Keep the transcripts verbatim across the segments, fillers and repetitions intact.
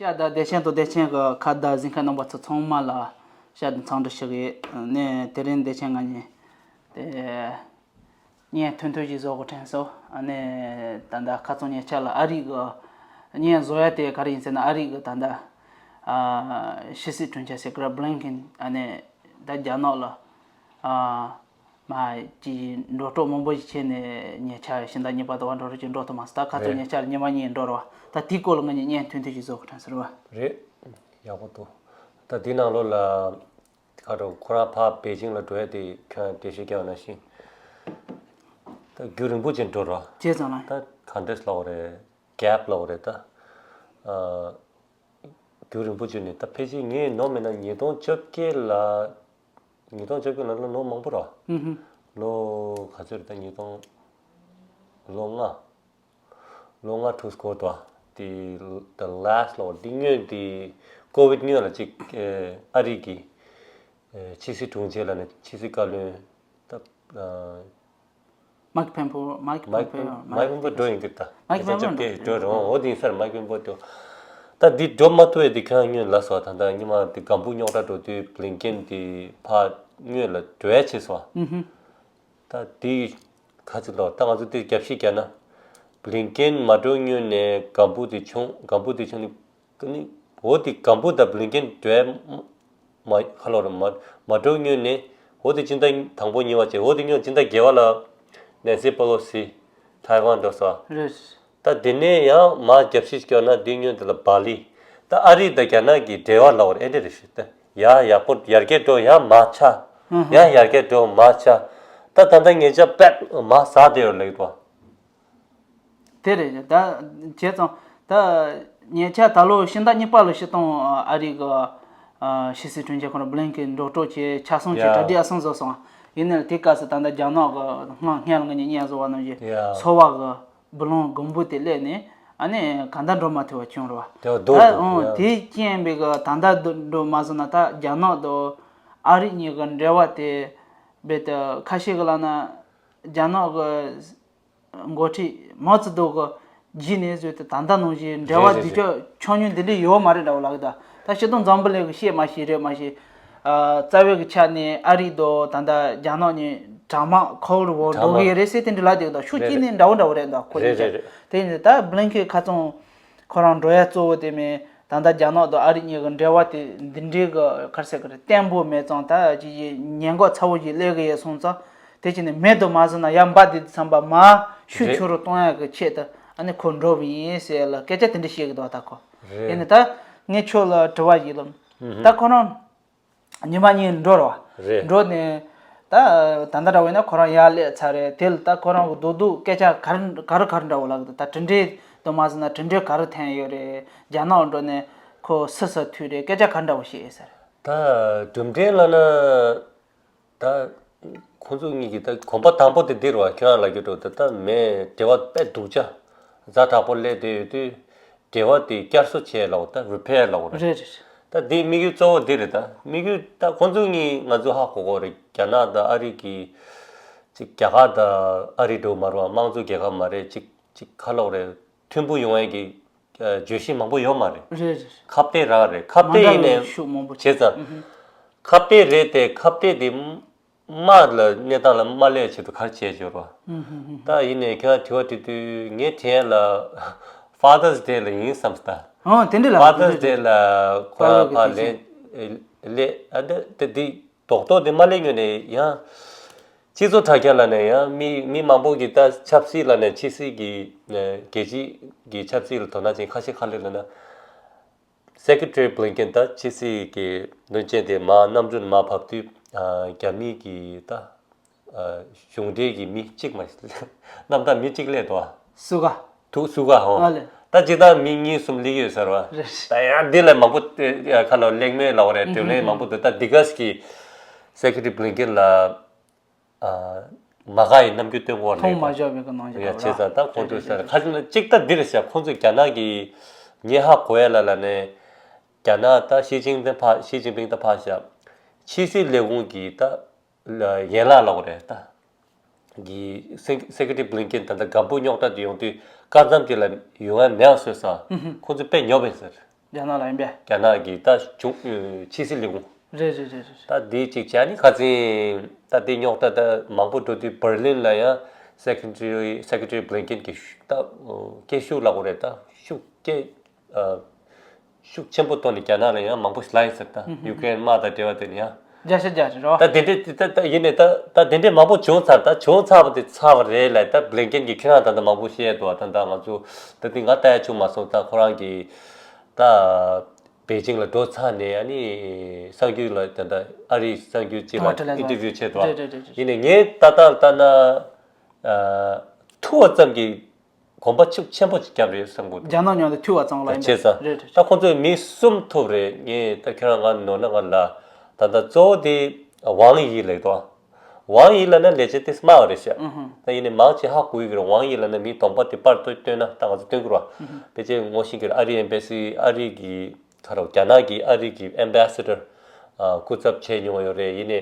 ཡ་ད་བདེ་ཆེན་དང་བདེ་ཆེན་གྱི་ཁ་བརྡ་གཟིགས་མཁན་རྣམ་པ་ཚོ་ཚང་མ་ལ་ཞབས་འདྲེན་འཚམས་འདྲི་ཞུ་གི་ཡིན། དེ་རིང་བདེ་ཆེན་ང་གཉིས་དེ་བརྙན་ཐུང་ཐུང་ཞིག་བཟོ་དགོས་དྲན་སོང་། ཨ་ནི་ད་ལྟ་ཁ་སང་ཉེ་ཆར་ལ་ཨ་རི་གི་བརྙན་བཟོ་ཡ་དེ་ག་རེ་ཡིན་ཟེར་ན། ཨ་རི་གི་ད་ལྟ་ཕྱི་སྲིད་དྲུང་ཆེ་སེཀ་ར་བྷི་ལིན་ཀིན་ཨ་ནི་ད་རྒྱ་ནག་ལ་ཨ། མ་གཅིག་འགྲོ་གྲབས་མང་པོ་ཞིག་བྱས་ནས་ཉེ་ཆར་ཕྱི་ཟླ་གཉིས་པ་དུ་བ་འགྲོ་གྲབས་ཀྱི་འགྲོ་ཐུབ་མ་སོང་། ད་ཁ་སང་རེད། ཉེ་ཆར་ཉི་མ་གཉིས་འགྲོ་ར་བ། ད་དེའི་སྐོར་ལ་ང་གཉིས་བརྙན་ཐུང་ཐུང་ཞིག་བཟོ་དགོས་དྲན་སོང་ར་བ། རེད། ཡག་པོ་འདུག་ད་འདི་ནང་ལོགས་ལ་ཁ་རོག་ཁོ་རང་ཕར་པེ་ཅིང་ལ་འགྲོ་ཡ་དེ་ཁྱོད་རང་འགྲེལ་བཤད་རྒྱག་ན་ཤེས། ད་རྒྱུན་རིང་པོ་ཅིག་འགྲོ་ར། བྱས་ཙང་ལ། ད་ག་འདྲས་ལབ་དགོས་རེད། གེབ་ལབ་དགོས་རེད་ད། ཨ། རྒྱུན་རིང་པོ་ཅིག་ནས་ད་ཕལ་ཆེར་ངས་ནོར་མེད་ན་ཉིས་སྟོང་བཅོ་བརྒྱད་ལ། ཉིས་སྟོང་བཅོ་བརྒྱད་ལ་ལོ་ལོ་མང་པོ་རེད། ཨུ་ཧུ། ལོ་ག་ཚོད་རེད་ད། ཉིས་སྟོང་། ལོ་ལྔ། ལོ་ལྔ་དྲུག་འགོར་འདུག་དེ་the last ལོ་འདི་སྔོན་དེ་ཀོ་བིད་སྔོན་ལ་ཅིག་ཨ་རི་གི་ཕྱི་སྲིད་དྲུང་ཆེ་ལ་ནས་ཕྱི་སྲིད་བཀའ་བློན་ད། མའིག་ཕེམ་པོ། མའིག་མའིག་ཕེམ་པོ། མའིག་ཕེམ་པོ་འགྲོ་ཡིན་གི་ད། མའིག་ཕེམ་པོ་ཉིས་སྟོང་བཅོ་བརྒྱད་འགྲོ་རུང་འོ་དེ་ཡིན་སར་མའིག་ཕེམ་པོ་འགྲོ། ད་འདི་འགྲོ་མ་ཐུབ་ཡ་དེ་ཁྱོད་སྔོན་ལ་སོ་ད་ད་ཉི་མ་དེ་སྒམ་པོ་རྙོག་དྲ་འགྲོ་དུས་བྷི་ལིན་ཀིན་དེ་ཕར་སྔོན་ལ་འགྲོ་ཡ་བྱས་སོ། ཨུ་ཧུ། ད་དེ་ག་ཚོད་ལོ་ད་ང་ཚོ་དེ་རྒྱབ་བཤིག་རྒྱག་ན། བྷི་ལིན་ཀིན་མ་འགྲོ་སྔོན་ནས་སྒམ་པོ་དེ་བྱུང་། སྒམ་པོ་དེ་བྱུང་ནས། ཀ་ནི། འོ་དེ་སྒམ་པོ་དང་བྷི་ལིན་ཀིན་འགྲོ་ཡ་མ་ཁ་ལོ་ར་མ་མ་འགྲོ་སྔོན་ནས། འོ་དེ་སྤྱི་ཟླ་དང་པོ་གཉིས་པ་བྱས། འོ་དེ་སྔོན་སྤྱི་ཟླ་བརྒྱད་པ་ལ་ནེན་སི་པེ་ལོ་སི་ཐའེ་ཝན་འགྲོ་ས། རེད། ད་དེ་ནས་ཡང་མར་རྒྱབ་བཤིག་སྐྱོར་ན་དེ་སྔོན་དེ་ལ་བྷ་ལི། ད་ཨ་རི་དང་རྒྱ་ནག་གི་འབྲེལ་བ་ལབ་དགོས་རེད། ཨེ་འདྲ་རེད་ཤི་ད། ཡ་ཡག་པོ་ཡར་རྒྱས་འགྲོ་ཡ་མར་ཆག་ཧུམ་ཧུམ། ཡ་ཡར་རྒྱས་འགྲོ་མར་ཆག་ད་ད་ལྟ་ཉེ་ཆར་པད་མར་ཟག་བསྡད་ཡོད་ལེགས་དོ། དེ་རེད། ད་བྱས་ཙང་ད་ཉེ་ཆར་ད་ལོ་ཕྱི་ཟླ་གཉིས་པ་ལ་སྤྱིར་བཏང་ཨ་རི་གི་ཕྱི་སྲིད་དྲུང་ཆེ་ཁོང་བྷི་ལིན་ཀིན་འགྲོ་གྲབས་བྱས་ཆ་ཚང་བྱས། ཡ། གྲ་སྒྲིག་ཨ་ཚང་བཟོ་སོང་། ཡིན་ནའི་དེ་སྐབས་སུ་ད་ལྟ་རྒྱ་ནག་གི་སྔ་སྔོན་ལ་ང་གཉིས་བརྙན་བཟོ་བ་ནང་བཞིན་ཡ། སོ་པ་གི་སྦུ་ལོང་སྒམ་པོ་དེ་སླེབས་ནས་ཨ་ནི་གང་ལྟར་འགྲོ་མ་ཐུབ་པ་བྱུང་རེད་བ། དེ་བ་ད་རྡོག་ཨང་རྡོག་ཡ། དེའི་རྐྱེན་པས་གི་ད་ལྟ་འགྲོ་མ་སོང་ན་ད་རྒྱ་ནག་དང་ཨ་རི་གཉིས་ཀྱི་འབྲེལ་བ་དེ་རྦད་དེ་ཁ་ཤས་ཀྱི་ལབ་ན་རྒྱ་ནག་གི་འགོ་ཁྲིད་མའོ་ཙེ་ཏུང་གི་རྗེས་ནས་བཟོས་ཏེ་ད་ལྟ་ནང་བཞིན་འབྲེལ་བ་རེད་རེད་རྡུལ་ཕྲ་ཆུང་ཉུང་འདི་འདྲ་ཡོད་མ་རེད་འདྲ་བོ་ལབ་གི་ད། ད་སྤྱིར་བཏང་འཛམ་བུ་གླིང་གི་བཤད་མ་ཤེས་རེད་མ་ཤེས། ཨ། རྩ་བའི་གི་ཆ་ནས་ཨ་རི་དང་ད་ལྟ་རྒྱ་ནག་གཉིས་གྲང་དམག་ཁོལ་ཌི་ཝར་གྲང་འགྲོ་གི་དམག་ཡོད་རེད་ཟེར་དེ་འདྲ་ལབ་བསྡད་གི་ད། ཤུགས་རེད་རྐྱེན་རེད། ནི་འདྲ་བོ་འདྲ་བོ་རེད་འདུག་ཁོ་རེད་གཉིས་ཆ། རེད་རེད། དེ་ཡིན་ད་བྷི་ལིན་ཀིན་ཁ་ཚང་ཁོ་རང་འགྲོ་ཡ་གཙོ་བོ་དེ་མིན། ད་ལྟ་རྒྱ་ནག་དང་ཨ་རི་གཉིས་ཀྱི་འབྲེལ་བ་དེ་འདི་འདྲའི་གི་ག་རེ་ཟེར་གི་རེད། བརྟན་པོ་མེད་ཙང་ད་ཅིག་ཉེན་འགོག་ཚ་བོ་ཞིག་སླེབས་གི་ཡོད་སོང་ཙང་། དེ་བྱས་ནས་མེད་དུ་མ་བཟོས་ན་ཡར་འབབ་བསྡད་དུས་ཙམ་པ་མར་ཤུགས་རེད། ཆུང་རུ་གཏོང་ཡག་གི་ཆེད་དུ་ཨ་ནི་ཁོ་འགྲོ་བ་ཡིན་ཟེར་ལ་སྐད་ཆ་དེ་འདྲ་བཤད་གི་འདུག་ད་ཁོ། རེད། ཡིན་ནའི་ད་ངས་ཁྱོད་ལ་དྲི་བ་ཞིག་ལ། ཨུ་ཧུ། ད་ཁོ་རང་ཉི་མ་གཉིས་འགྲོ་ར་བ། རེད། འགྲོ་ནས་ད་ད་ལྟ་འདྲ་བོ་ཡིན་ན་ཁོ་རང་ཡར་སླེབས་ཚར་རེད། དེ་ལ་ད་ཁོ་རང་གི་རྡོག་རྡོག་སྐད་ཆ་ག་རེ་ག་རེ་ག་རེ་འདྲ་བོ་ལབ་གི་འདུག་ད་གྲུབ་འབྲས་དུ་མ་ཟིན་ན་གྲུབ་འབྲས་ག་རེ་ཐོན་ཡོད་རེད། རྒྱ་ནག་འགྲོ་ནས་ཁོ་སུ་སུ་ཐུག་རེད། སྐད་ཆ་ག་རེ་འདྲ་བོ་བཤད་ཡོད་ས་རེད། ད་གྲུབ་འབྲས་ལབ་ན། ད་ཁོང་ཚོ་གཉིས་ཀྱིས་ད་གོམ་པ་དང་པོ་དེ་འདིར་བ་ཁྱོད་རང་ལ་རྒྱུ་འགྲོ་ད། ད་མེད་འབྲེལ་བ་དཔེ་སྡུག་ཅག་ཛ་དྲག་པོ་སླེབས་བསྡད་ཡོད་དུས་འབྲེལ་བ་དེ་བསྐྱར་གསོ་བྱས་ལབ་ད་རི་པེར་ལབ་རེད། རེད་རེད། ད་འདི་དམིགས་ཡུལ་གཙོ་བོ་འདི་རེད། ད་དམིགས་ཡུལ་ད་ཁོང་ཚོ་གཉིས་ང་ཚོ་ཧ་གོ་གོ་རེད། རྒྱ་ནག་དང་ཨ་རི་གི་ཅིག་རྒྱ་གར་དང་ཨ་རི་འགྲོ་མ་རུང་བ་དམངས་གཙོ་རྒྱལ་ཁབ་མ་རེད། ཅིག་ཅིག་ཁ་ལོག་རེད། མཐུན་པོ་ཡོང་ཡས་ཀྱི་བརྗོད་གཞི་མང་པོ་ཡོད་མ་རེད། རེད་རེད། ཁ་གཏད་རག་རེད། ཁ་གཏད་ཡིན་ནས་ཤུགས་མང་པོ་བྱས་ཙང་། ཨུ་ཧུ། ཁ་གཏད་རེད་དེ་ཁ་གཏད་དེ་དམག་ལ་གནས་སྟངས་ལ་མ་སླེབས་ཆེད་དུ་ག་རེ་བྱས་འབྱོར་བ། ཨུ་ཧུ་ཧུ། ད་ཡིན་ནས་ཁྱེད་རང་དྲི་བ་དྲི་དུས་ངས་དྲན་ཡས་ལ་Father's Day ལ་ཡིན་བསམ་སྟ། ཨོ་དེ་འདྲ་ལ་Father's Day ལ་ཁོ་རང་ཕར་ལེན་ལེ་ཨ་འདི་དེ་འདི་རྡོག་རྡོག་དེ་མ་ལེན་ངོས་ནས་ཡང་། སྤྱི་ཚོགས་དྲ་རྒྱ་ལ་ནས་ཡང་མི་མི་མང་པོ་གིས་ད་ཆབ་སྲིད་ལ་ནས་ཕྱི་སྲིད་ཀྱི་རྒྱལ་སྤྱི་གི་ཆབ་སྲིད་ལ་དོ་སྣང་ཅན་ཁ་ཤས་ཁ་ལེ་ལ་ན། Secretary Blinken ད་ཕྱི་སྲིད་ཀྱི་བློན་ཆེན་དེ་མར་གནམ་གྲུ་ནས་མར་བབས་དུས་རྒྱ་མི་གི་ད་གཞུང་འབྲེལ་གྱི་མི་གཅིག་མ་གནམ་ཐང་མི་གཅིག་སླེབས་འདུག་ཨ། སུ་ག་ཐུག་སུ་ག་ཧོ། ཨ་ལེ། ད་ཅི་ད་མི་གཉིས་གསུམ་སླེབས་ཡོད་ཟེར་བ། རེད། ད་ཡང་འདི་ལས་མང་པོ་ཁ་ལོ་གླེང་མོལ་ལབ་རེད། དྲིས་ལན་མང་པོ་འདུག་ད་འདི་ག་ཞིག་གི་Secretary Blinken ལ་མ་དགའ་ཡི་རྣམ་འགྱུར་སྟོན་གོ་ལེ། མཐོང་མ་བཞག་པའི་གི་ནང་བཞིན་ཡ་བྱས་ཙང་ད་ཁོང་ཚོས་ཟེར་ཁ་ཅིག་ན་གཅིག་ད་འདི་རེད་ཟེར། ཁོང་ཚོས་རྒྱ་ནག་གི་ཉེ་ཧ་གོ་ཡ་ལ་ལ་ནས་རྒྱ་ནག་ད་ཞི་ཅིན་ཕིང་ཕ་ཞི་ཅིན་ཕིང་ད་ཕ་ཞབས་ཕྱི་སྲིད་ལས་ཁུངས་ཀྱི་ད་ཡན་ལག་ལབ་རེད་ད། གི་སེ་Secretary Blinken ད་ལྟ་སྒམ་པོ་རྙོག་དྲ་དེ་ཡོང་དུས་སྐབས་མཚམས་དེ་ལ་ཡོང་ཡ་མེད་ཨ་བཟོས་ས། ཁོང་ཚོ་དཔེ་ཉོབ་པས་ཟེར། རྒྱ་ནག་ལ་ཡིན་པས། རྒྱ་ནག་གི་ད་གཞུང་ཕྱི་སྲིད་ལས་ཁུངས། རེད་རེད་རེད་རེད། ད་འདི་གཅིག་བྱས་ནི་ཁ་སང་ད་འདི་རྙོག་དྲ་ད་མང་པོ་འགྲོ་དུས་བྷར་ལིན་ལ་ཡང་སེ་ཀེ་རེ་ཊ་རི་སེ་ཀེ་རེ་ཊ་རི་བྷི་ལིན་ཀེན་གྱིས་ཤུགས་ད་སྐད་ཤུགས་ལ་གོ་རེད། ད་ཤུགས་སྐད་ཤུགས་ཆེན་པོ་བཏོན་ནས་རྒྱ་ནག་ལ་ཡང་མང་པོ་ཞིག་ལབ་ཡིན་ཟེར། ད་ཡུ་ཀེ་རེན་དམག་དང་འབྲེལ་བ་དེ་ནི་ཡང་རྒྱ་ཤ་རྒྱ་རེད་རོ། ད་དེ་འདྲས་ད་ད་ཡིན་ནས་ད་ད་དེ་འདྲས་མང་པོ་བྱུང་ཚར། ད་བྱུང་ཚར་བ་དེ་ཚར་བ་རེད་ལ། ད་བྷི་ལིན་ཀེན་གྱིས་ཁྱེད་རང་ད་ད་མང་པོ་བཤད་འདུག་ད་ད་ང་ཚོ་ད་དེ་ང་ལྟ་ཡ་བྱུང་མ་སོང་། ད་ཁོ་རང་གིས་ད་པེ་ཅིང་ལ་འགྲོ་ཚར་ནས་ཨ་ནི་གསར་འགྱུར་ལ་ད་ད་ཨ་རིའི་གསར་འགྱུར་ཅིག་ལ་ཨིན་ཊར་བིའུ་བྱས་འདུག་རེད་རེད་རེད་རེད། ཡིན་ནས་ངས་ད་ལྟ་ལྟ་ན་ཐུ་བ་ཙམ་གྱིས་གོམ་པ་ཤུགས་ཆེན་པོ་ཅིག་བརྒྱབ་རེད་བསམ་གི་འདུག་རྒྱ་ནག་མཉམ་དུ་ཐུ་བ་ཙམ་ལ་ཡིན་པས། བྱས་ཙང་རེད་རེད། ད་ཁོང་ཚོས་མི་གསུམ་ཐུག་རེད། ངས་ད་ཁྱེད་རང་ང་ནོར་ན་ང་ལ་ད་ལྟ་གཙོ་བོ་དེ་ཝང་ཡི་ལབ་འདུག་ཝང་ཡི་ལབ་ན་ལས་བྱེད་དེ་སྨྲ་བ་རེད་ཤག་ད་ཡིན་ནའི་མང་ཆེ་ཧ་གོ་གི་རེད། ཝང་ཡི་ལབ་ན་མི་གདོང་པ་དེ་པར་བཏོན་བཏོན་ན་ད་ང་ཚོ་སྟོན་གི་རེད་བ། ཕལ་ཆེར་ངོ་ཤེས་ཀྱི་རེད། ཨ་རིའི་ཨེམ་བེ་སི་ཨ་རི་གི་ཁ་རོག་རྒྱ་ནག་གི་ཨ་རི་གི་ཨེམ་བེ་སི་ཌར་སྐུ་ཚབ་བྱས་མྱོང་ཡོད་རེད། ཡིན་ནའི་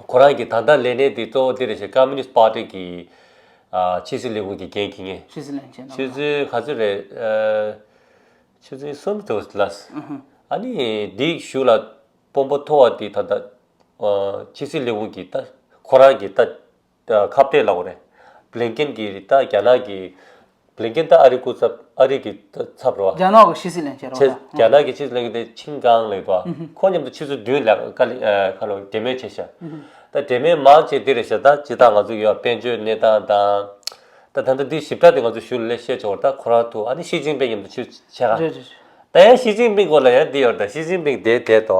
ཁོ་རང་གི་ད་ལྟ་ལས་གནས་དེ་གཙོ་བོ་དེ་རེད་ཤག་ཀམ་མུ་ནིསྟ་པར་ཊི་གི་ཕྱི་སྲིད་ལས་ཁུངས་ཀྱི་འགན་འཁྱེར་མཁན། ཕྱི་སྲིད་བློན་ཆེན་ཆུ་ཚོད་ག་ཚོད་རེད། ཨ། ཆུ་ཚོད་གསུམ་དུ་ལ། ཨ་ནི་འདི་གཞུག་ལ་དཔོན་པོ་མཐོ་བ་དེ་ད་ལྟ་ཨ་ཕྱི་སྲིད་ལས་ཁུངས་ཀྱི་ད་ཁོ་རང་གི་ད་ཁ་གཏད་ལབ་དགོས་རེད། བྷི་ལིན་ཀེན་གྱི་ད་རྒྱ་ནག་གི་བྷི་ལིན་ཀེན་ད་ཨ་རི་སྐུ་ཚབ། ཨ་རི་གི་ད་ཚབ་རེད་བ། རྒྱ་ནག་གི་ཕྱི་སྲིད་བློན་ཆེན་རེད་བ། རྒྱ་ནག་གི་ཕྱི་སྲིད་བློན་ཆེན་དེ་ཆིན་ཀང་ལབ་འདུག་ཁོ་མཉམ་དུ་ཆུ་ཚོད་བདུན་ལ་ཁ་ལ་ཁ་ལོ་འབྲེལ་མོལ་བྱས་ཤག་ད་འབྲེལ་མོལ་མང་ཆེ་འདི་རེད་ཤག་ད་ཇི་ལྟར་ང་ཚོ་ཡོད་དཔལ་འབྱོར་གནས་སྟངས་དང་། ད་ད་ལྟ་འདི་ཞིབ་ཕྲ་དེ་ང་ཚོ་ཞུ་ལས་བཤད་ཆོག་ད་ཁོ་རང་ཐུག་ཨ་ནི་ཞི་ཅིན་ཕིང་མཉམ་དུ་ཆུ་ཆེ་ཁ། རེད་རེད་རེད། ད་ཡང་ཞི་ཅིན་ཕིང་སྐོར་ལ་ཡང་འདི་ཡོད། ད་ཞི་ཅིན་ཕིང་དེ་བསྡད་འདུག་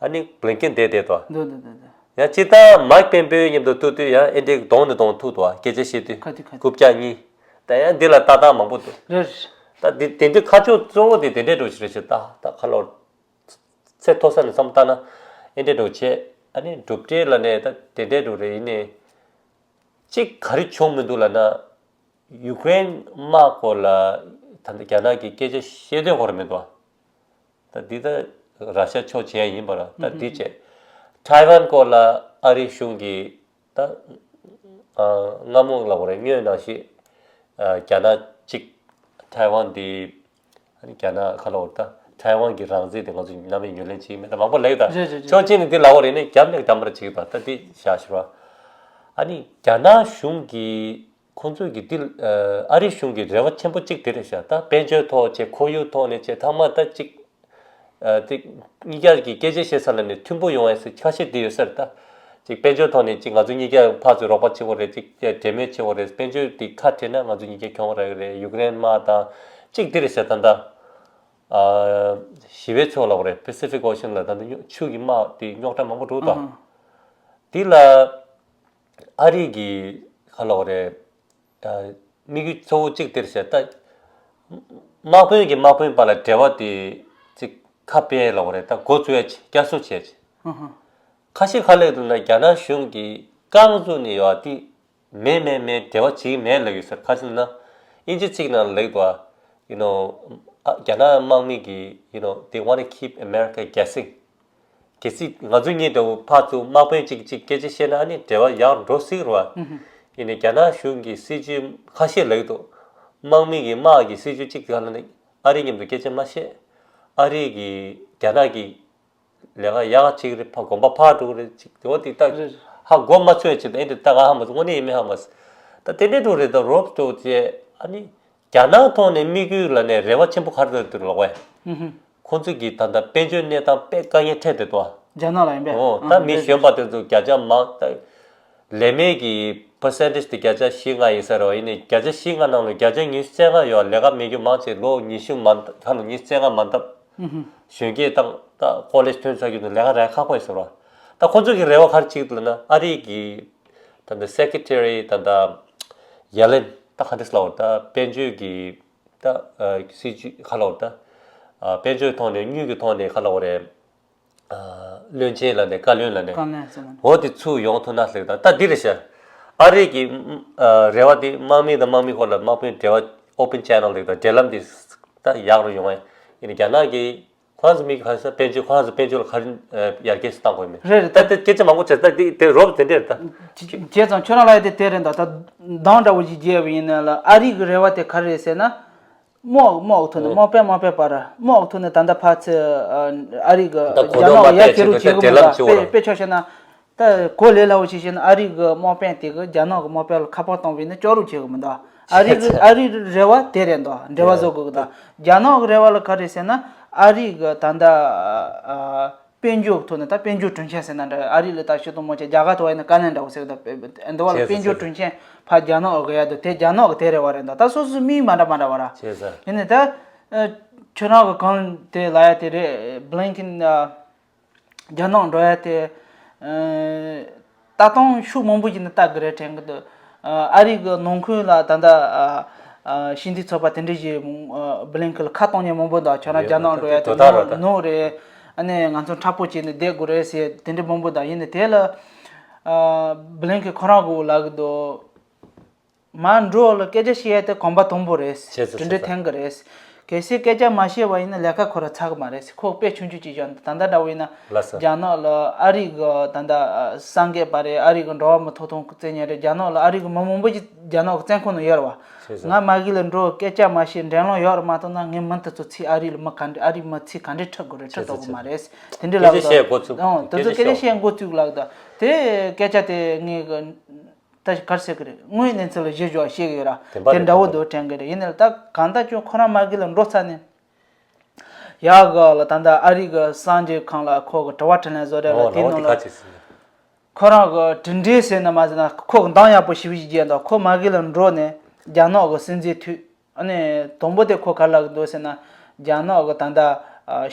ཨ་ནི་བྷི་ལིན་ཀེན་དེ་བསྡད་འདུག་འདུག་འདུག་འདུག་ཡང་སྤྱིར་བཏང་མའིག་པེམ་པེའོ་མཉམ་དུ་ཐུག་དུས་ཡང་ཨེ་འདྲའི་གདོང་ནས་གདོང་ཐུག་འདུག་ཨ། སྐད་ཆ་བཤད་དུས་ཁ་ཐུག་ཁ་ཐུག་རྐུབ་བཀྱག་གཉིས། ད་ཡང་འདི་ལ་ལྟ་སྟངས་མང་པོ་འདུག་རེད། ད་འདི་དེ་འདྲའི་ཁ་ཕྱོགས་གཙོ་བོ་དེ་དེ་འདྲའི་འགྲོ་ཞིག་རེད་ཤག་ད་ད་ཁ་ལོ་ཚད་མཐོ་ས་ནས་བསམ་བཏང་ན་ཨེ་འདྲའི་འགྲོ་བྱས། ཨ་ནི་གྲུབ་འབྲས་ལ་ནས་ད་དེ་འདྲའི་འགྲོ་རེད། ཡིན་ནའི་གཅིག་ག་རེ་བྱུང་མི་འདུག་ལབ་ན། ཡུ་ཀེ་རེན་དམག་སྐོར་ལ་ད་ལྟ་རྒྱ་ནག་གིས་སྐད་ཆ་བཤད་དོན་སྐོར་མི་འདུག་ད་འདི་ད་ར་ཤ་ཕྱོགས་བྱས་ཡིན་པ་ར། ད་འདི་བྱས། ཐའེ་ཝན་སྐོར་ལ་ཨ་རི་གཞུང་གིས་ད་ཨ་སྔ་མོ་ལ་བ་རེད། སྔོན་ནང་བཞིན་ཨ་རྒྱ་ནག་གཅིག་ཐའེ་ཝན་འདི་ཨ་ནི་རྒྱ་ནག་ཁ་ལོ་ད་ཐའེ་ཝན་གྱི་རང་བཙན་དེ་ང་ཚོ་ནམ་ཡང་ངོས་ལེན་བྱེད་ཀྱི་མེད། ད་མང་པོ་ལབ་ཡོད། ད་རེད་རེད་རེད། ཕྱོགས་གཅིག་ནས་འདི་ལབ་པ་རེད། ནས་རྒྱབ་ནས་གདམ་པར་བྱེད་ཀྱི་ད་ད་འདི་བཞག་ཤོར་བ། ཨ་ནི་རྒྱ་ནག་གཞུང་གིས་ཁོང་ཚོས་ཀྱི་འདི་ཨ་རི་གཞུང་གི་རེ་བ་ཆེན་པོ་གཅིག་དེ་རེད་ཤག་ད་དཔལ་འབྱོར་ཐོག་བྱས། ཁོར་ཡུག་ཐོག་ནས་བྱས། ཐ་མ་ད་གཅིག་ཨ་དེ་གཉིས་ཀ་གི་སྐད་ཆ་བཤད་ས་ལ་ནས་མཐུན་པོ་ཡོང་ཡ་ཟེར་ཁ་ཤས་དེ་ཡོད་ས་རེད། ད་གཅིག་དཔལ་འབྱོར་ཐོག་ནས་གཅིག་ང་ཚོ་གཉིས་ཀ་ཕར་ཚུར་རོགས་པ་བྱེད་དགོས་རེད། གཅིག་འབྲེལ་མོལ་བྱེད་དགོས་རེད། དཔལ་འབྱོར་དེ་ཁ་བྲལ་ན་ང་ཚོ་གཉིས་ཀ་གྱོང་རག་གི་རེད། ཡུཀ་རེན་དམག་དང་གཅིག་དེ་རེད་ཤག་ད་ད་ཨ་ཞི་བའི་ཕྱོགས་ལ་བ་རེད། Pacific Ocean ལ་ད་ད་ཆུ་གི་དམག་དེ་རྙོག་དྲ་མང་པོ་འགྲོ་ད། དེ་ལ་ཨ་རི་གི་ཁ་ལོ་རེད། དམིགས་ཡུལ་གཙོ་བོ་གཅིག་དེར་བྱས། ད་དམག་དཔོན་གྱི་དམག་དཔོན་བར་ལ་འབྲེལ་བ་དེ་ཅིག་ཁ་སྤེལ་ལ་བ་རེད། ད་འགོ་བཙུགས་ཡ་ཅིག་བསྐྱར་གསོ་བྱས་ཅིག་ཁ་ཤས་ཁ་ལས་དུ་ན་རྒྱ་ནག་གཞུང་གིས་རྐང་བཙུགས་ནས་ཡོད་དེ་མེད་མེད་མེད། འབྲེལ་བ་བྱེད་ཀྱི་མེད་ལབ་ཡོད་ཟེར། ཁ་ཤས་ན་དབྱིན་ཇི་ཚིག་ནང་ལ་ལེགས་འདུག་ཨ། you know ཨ་རྒྱ་ནག་དམག་མི་གིས་you know they want to keep America guessing། གལ་སྲིད་ང་ཚོ་གཉིས་འདྲ་བོ་ཕར་ཚུར་དམག་དཔོན་གཅིག་གཅིག་སྐད་ཆ་བཤད་ན་ཨ་ནི་འབྲེལ་བ་ཡག་འགྲོ་སྲིད་རེད་བ། ཡིན་ནའི་རྒྱ་ནག་གཞུང་གི་སྲིད་ཇུས་ཁ་ཤས་ལེགས་འདུག་དམག་མི་གི་དམག་གི་སྲིད་ཇུས་གཅིག་དེ་ག་ལ་ནི་ཨ་རི་མཉམ་དུ་སྐད་ཆ་མ་བཤད། ཨ་རི་གི་རྒྱ་ནག་གི་ལས་ཀ་ཡག་ཅིག་རེད། ཕ་གོམ་པ་ཕར་འགྲོ་གི་རེད་ཅིག་དེ་བ་དེ་ལྟ་རེད། ཧ་གོ་མ་ཚོད་ཅིག་ད་ཨེ་འདྲ་ལྟ་ག་ཧ་མ་སོང་། དངོས་གནས་ཡིན་མིན་ཧ་མ་སོང་། ད་དེ་འདྲའི་འགྲོ་རེད། ད་རོབ་འགྲོ་བྱས་ཨ་ནི་རྒྱ་ནག་ཐོག་ནས་དམིགས་ཡུལ་ལ་ནས་རེ་བ་ཆེན་པོ་ག་རེ་ལྟ་དུ་ལོག་བས། ཁོང་ཚོ་གི་ད་ལྟ་དཔལ་འབྱོར་གནས་སྟངས་དཔེ་དཀའ་ངལ་འཕྲད་བསྡད་འདུག་རྒྱ་ནག་ལ་ཡིན་པས། ཨོ་ད་མི་གཞོན་པ་དེ་ཚོ་བརྒྱ་ཆ་མང་ད། ལས་མེད་ཀྱི་percentage དེ་བརྒྱ་ཆ་བཞི་ལྔ་ཡིན་ས་རེད་བ། ཡིན་ནའི་བརྒྱ་ཆ་བཞི་ལྔ་ནང་ལ་བརྒྱ་ཆ་ཉི་ཤུ་རྩ་ལྔ་ཡོད་ལས་ཀ་མེད་རྒྱུ་མང་ཆེ་ལོ་ཉི་ཤུ་མ་ད་ལོ་ཉི་ཤུ་རྩ་ལྔ་མ་འདབ། གཞོན་སྐྱེས་དང་ད་ཀོ་ལེཇ་ཐོན་ཚར་རྒྱུ་དང་ལས་ཀ་རག་ཁག་པོ་ཡིན་ས་རེད་བ། ད་ཁོ་ཚོ་གི་རེ་བ་ག་རེ་བྱེད་ཀྱི་འདུག་ལབ་ན་ཨ་རི་གི་ད་ལྟ་སེ་ཀེ་ཊེ་རི་ད་ལྟ་ཡེ་ལེན་ད་ག་འདྲས་ལབ་དགོས་རེད། ད་དཔལ་འབྱོར་གྱི་ད་སྲིད་ཇུས་ག་ལབ་དགོས་རེད། ད་དཔལ་འབྱོར་ཐོག་ནས་དངུལ་གྱི་ཐོག་ནས་ག་ལབ་དགོས་རེད། བློན་ཆེན་ལ་ནས་བཀའ་བློན་ལ་ནས་བཀའ་བློན་ཟེར་ན། འོ་དེ་ཚུར་ཡོང་ཐུབ་ན་ལེགས། ད་ད་འདི་རེད་ཤག་ཨ་རི་གི་རེ་བ་དེ་དམག་མི་དང་དམག་མི་ཁོ་ལ་དམག་དཔོན་འབྲེལ་བ་open channel ལེགས། ད་འབྲེལ་ལམ་དེ་ད་ཡག་རུ་ཡོང་ཡ། ཡིན་ན་རྒྱ་ནག་གི་ཁོ་རང་ཚོ་མི་ག་ས་དཔལ་འབྱོར་ཁོ་རང་ཚོ་དཔལ་འབྱོར་ལ་ག་རེ་ཡར་རྒྱས་སུ་གཏང་དགོས་མེད། རེད་རེད། ད་ད་སྐད་ཆ་མང་པོ་བྱས། ད་དེ་དེ་རོབ་དེ་འདྲས་རེད། ད་བྱས་ཙང་ཁྱོད་རང་ལ་ཡ་དེ་དེ་རེད། ད་ད་འདང་འདྲ་བོ་ཞིག་རྒྱས་པ་ཡིན་ན་ལ་ཨ་རི་གི་རེ་བ་དེ་ག་རེ་རེད་ཟེར་ན། དམག་དམག་གི་ཐོག་ནས་དམག་དཔོན་དམག་དཔོན་བར་དམག་གི་ཐོག་ནས་ད་ལྟ་ཕར་ཚུར་ཨ་རི་གི་རྒྱ་ནག་གི་ཡ་ཁྱེར་རོགས་བྱེད་གི་མི་འདུག་དཔེ་དཔེ་ཆ་བཤད་ན། ད་གོ་ལས་སླ་བོ་ཞིག་བཤད་ན་ཨ་རི་གི་དམག་དཔོན་དེ་གི་རྒྱ་ནག་གི་དམག་དཔོན་ལ་ཁ་པར་བཏང་བས་ན་སྐྱོ་རོགས་བྱེད་གི་མི་འདུག་ཨ་རི་གི་ཨ་རིའི་རེ་བ་དེ་རེད་འདུག་འབྲེལ་བ་བཟོ་དགོས་གི་འདུག་རྒྱ་ནག་གི་རེ་བ་ལ་ག་རེ་ཟེར་ན་ཨ་རི་གི་ད་ལྟ་ཨ་དཔལ་འབྱོར་གི་ཐོག་ནས་ད་དཔལ་འབྱོར་དྲུང་ཆེ་ཟེར་ན་འདྲ། ཨ་རི་ལ་ད་ཤོད་དང་མོ་ཆེ་རྒྱ་གར་ཐོག་ཡིན་ན་དཀའ་ལས་འདྲ་བོ་ཟེར་གི་འདུག་འདི་བ་ལ་དཔལ་འབྱོར་དྲུང་ཆེ་ཕར་རྒྱ་ནག་གི་ཡ་འདུག་དེ་རྒྱ་ནག་གི་དེ་རེ་བ་རེད་འདུག་ད་སོ་སོའི་མིང་མ་འདྲ་མ་འདྲ་བ་ར། ཡིན་ནའི་ད་ཨ་ཁྱོད་རང་གི་གང་དེ་ལ་ཡ་དེ་རེད། བྷི་ལིན་ཀིན་ཨ་རྒྱ་ནག་འགྲོ་ཡ་དེ་ཨ་ད་དུང་ཤུགས་མང་པོ་ཞིག་ནི་ལྟ་གི་རེད་དྲན་གི་འདུག་ཨ་རི་གི་ནང་ཁུལ་ལ་ད་ལྟ་ཨ་ཨ་ཤིན་ཏུ་ཚོགས་པ་དེ་འདྲ་ཞིག་ཨ་བྷི་ལིན་ཀིན་ལ་ཁ་གཏོང་མཁན་མང་པོ་འདུག་ཁྱོད་རང་རྒྱ་ནག་འགྲོ་ཡ་དེ་ནོར་ནོར་རེད། ཨ་ནི་ང་ཚོ་མཁྲེགས་པོ་བྱས་ནས་བསྡད་དགོས་རེད་ཟེར་དེ་འདྲ་མང་པོ་འདུག་ཡིན་ནའི་དེ་ལ་ཨ་བྷི་ལིན་ཀིན་ཁོ་རང་གི་ལབ་གི་འདུག་མར་འགྲོ་ལ་སྐད་ཆ་བཤད་ཡ་དེ་གོམ་པ་དང་པོ་རེད། བྱས་ཙང་གྲུབ་འབྲས་ཐོན་གི་རེད། གལ་སྲིད་སྐད་ཆ་མ་བཤད་པ་ཡིན་ན་ལས་ཀ་ཁོ་ར་ཚར་གི་མ་རེད། ཁོ་དཔེ་ཆུང་ཆུང་ཅིག་བཞག་ད་ལྟ་འདྲ་བོ་ཡིན་ན་ལགས་སོ། རྒྱ་ནག་ལ་ཨ་རི་གི་ད་ལྟ་སངས་རྒྱས་པ་རེད། ཨ་རི་གི་འགྲོ་བ་མི་ཐོབ་ཐང་བཙན་ཉར་རེད། རྒྱ་ནག་ལ་ཨ་རི་གི་མི་མང་པོ་ཅིག་རྒྱ་ནག་གི་བཙོན་ཁང་ནང་ཡོད་རེད་བ། བྱས་ཙང་ང་མ་གི་ལ་འགྲོ་སྐད་ཆ་མ་བཤད་འགྲན་སློང་ཡོད་རེད་མ་གཏོགས་ན་ངས་མུ་མཐུད་ཚོ་ཚིག་ཨ་རི་ལ་མི་ག་འདྲ་ཨ་རི་མི་ཚིག་ག་འདྲ་ཁྲིད་དགོས་རེད་ཁྲིད་ཐུབ་གི་མ་རེད། དེ་འདྲ་ལབ་གི་འདུག་དེ་ཚོ་སྐད་ཆ་བཤད་འགོ་བཙུགས་ལབ་གི་འདུག་དེ་སྐད་ཆ་དེ་ངས་གི་ད་ག་རེ་ཟེར་གི་རེད། དངོས་གནས་ཚུལ་ལ་གཞི་བཞག་བཤད་གི་ཡོད་ར། དེ་འདྲ་བོ་འདུག་དྲན་གི་རེད། ཡིན་ནའི་ད་གང་ལྟར་ཀྱང་ཁོ་རང་མ་གི་ལ་འགྲོ་ཚར་ནས་ཡག་གི་ལ་ད་ལྟ་ཨ་རི་གི་གསར་འགྱུར་ཁང་ལ་ཁོ་གི་དྲི་བ་དྲིས་ལན་བཟོ་རེད་ལ། དེ་ནང་ལ་ཁོ་རང་གི་གྲུབ་འབྲས་ཟེར་ན་མ་ཟེར་ན་ཁོ་གི་འདང་ཡག་པོ་ཞེ་པོ་ཞིག་རྒྱག་འདུག་ཁོ་མ་གི་ལ་འགྲོ་ནས་རྒྱ་ནག་གི་སྲིད་འཛིན་ཐུག་ཨ་ནི་དང་པོ་དེ་ཁོ་ག་རེ་ལབ་གི་འདུག་ཟེར་ན། རྒྱ་ནག་གི་ད་ལྟ་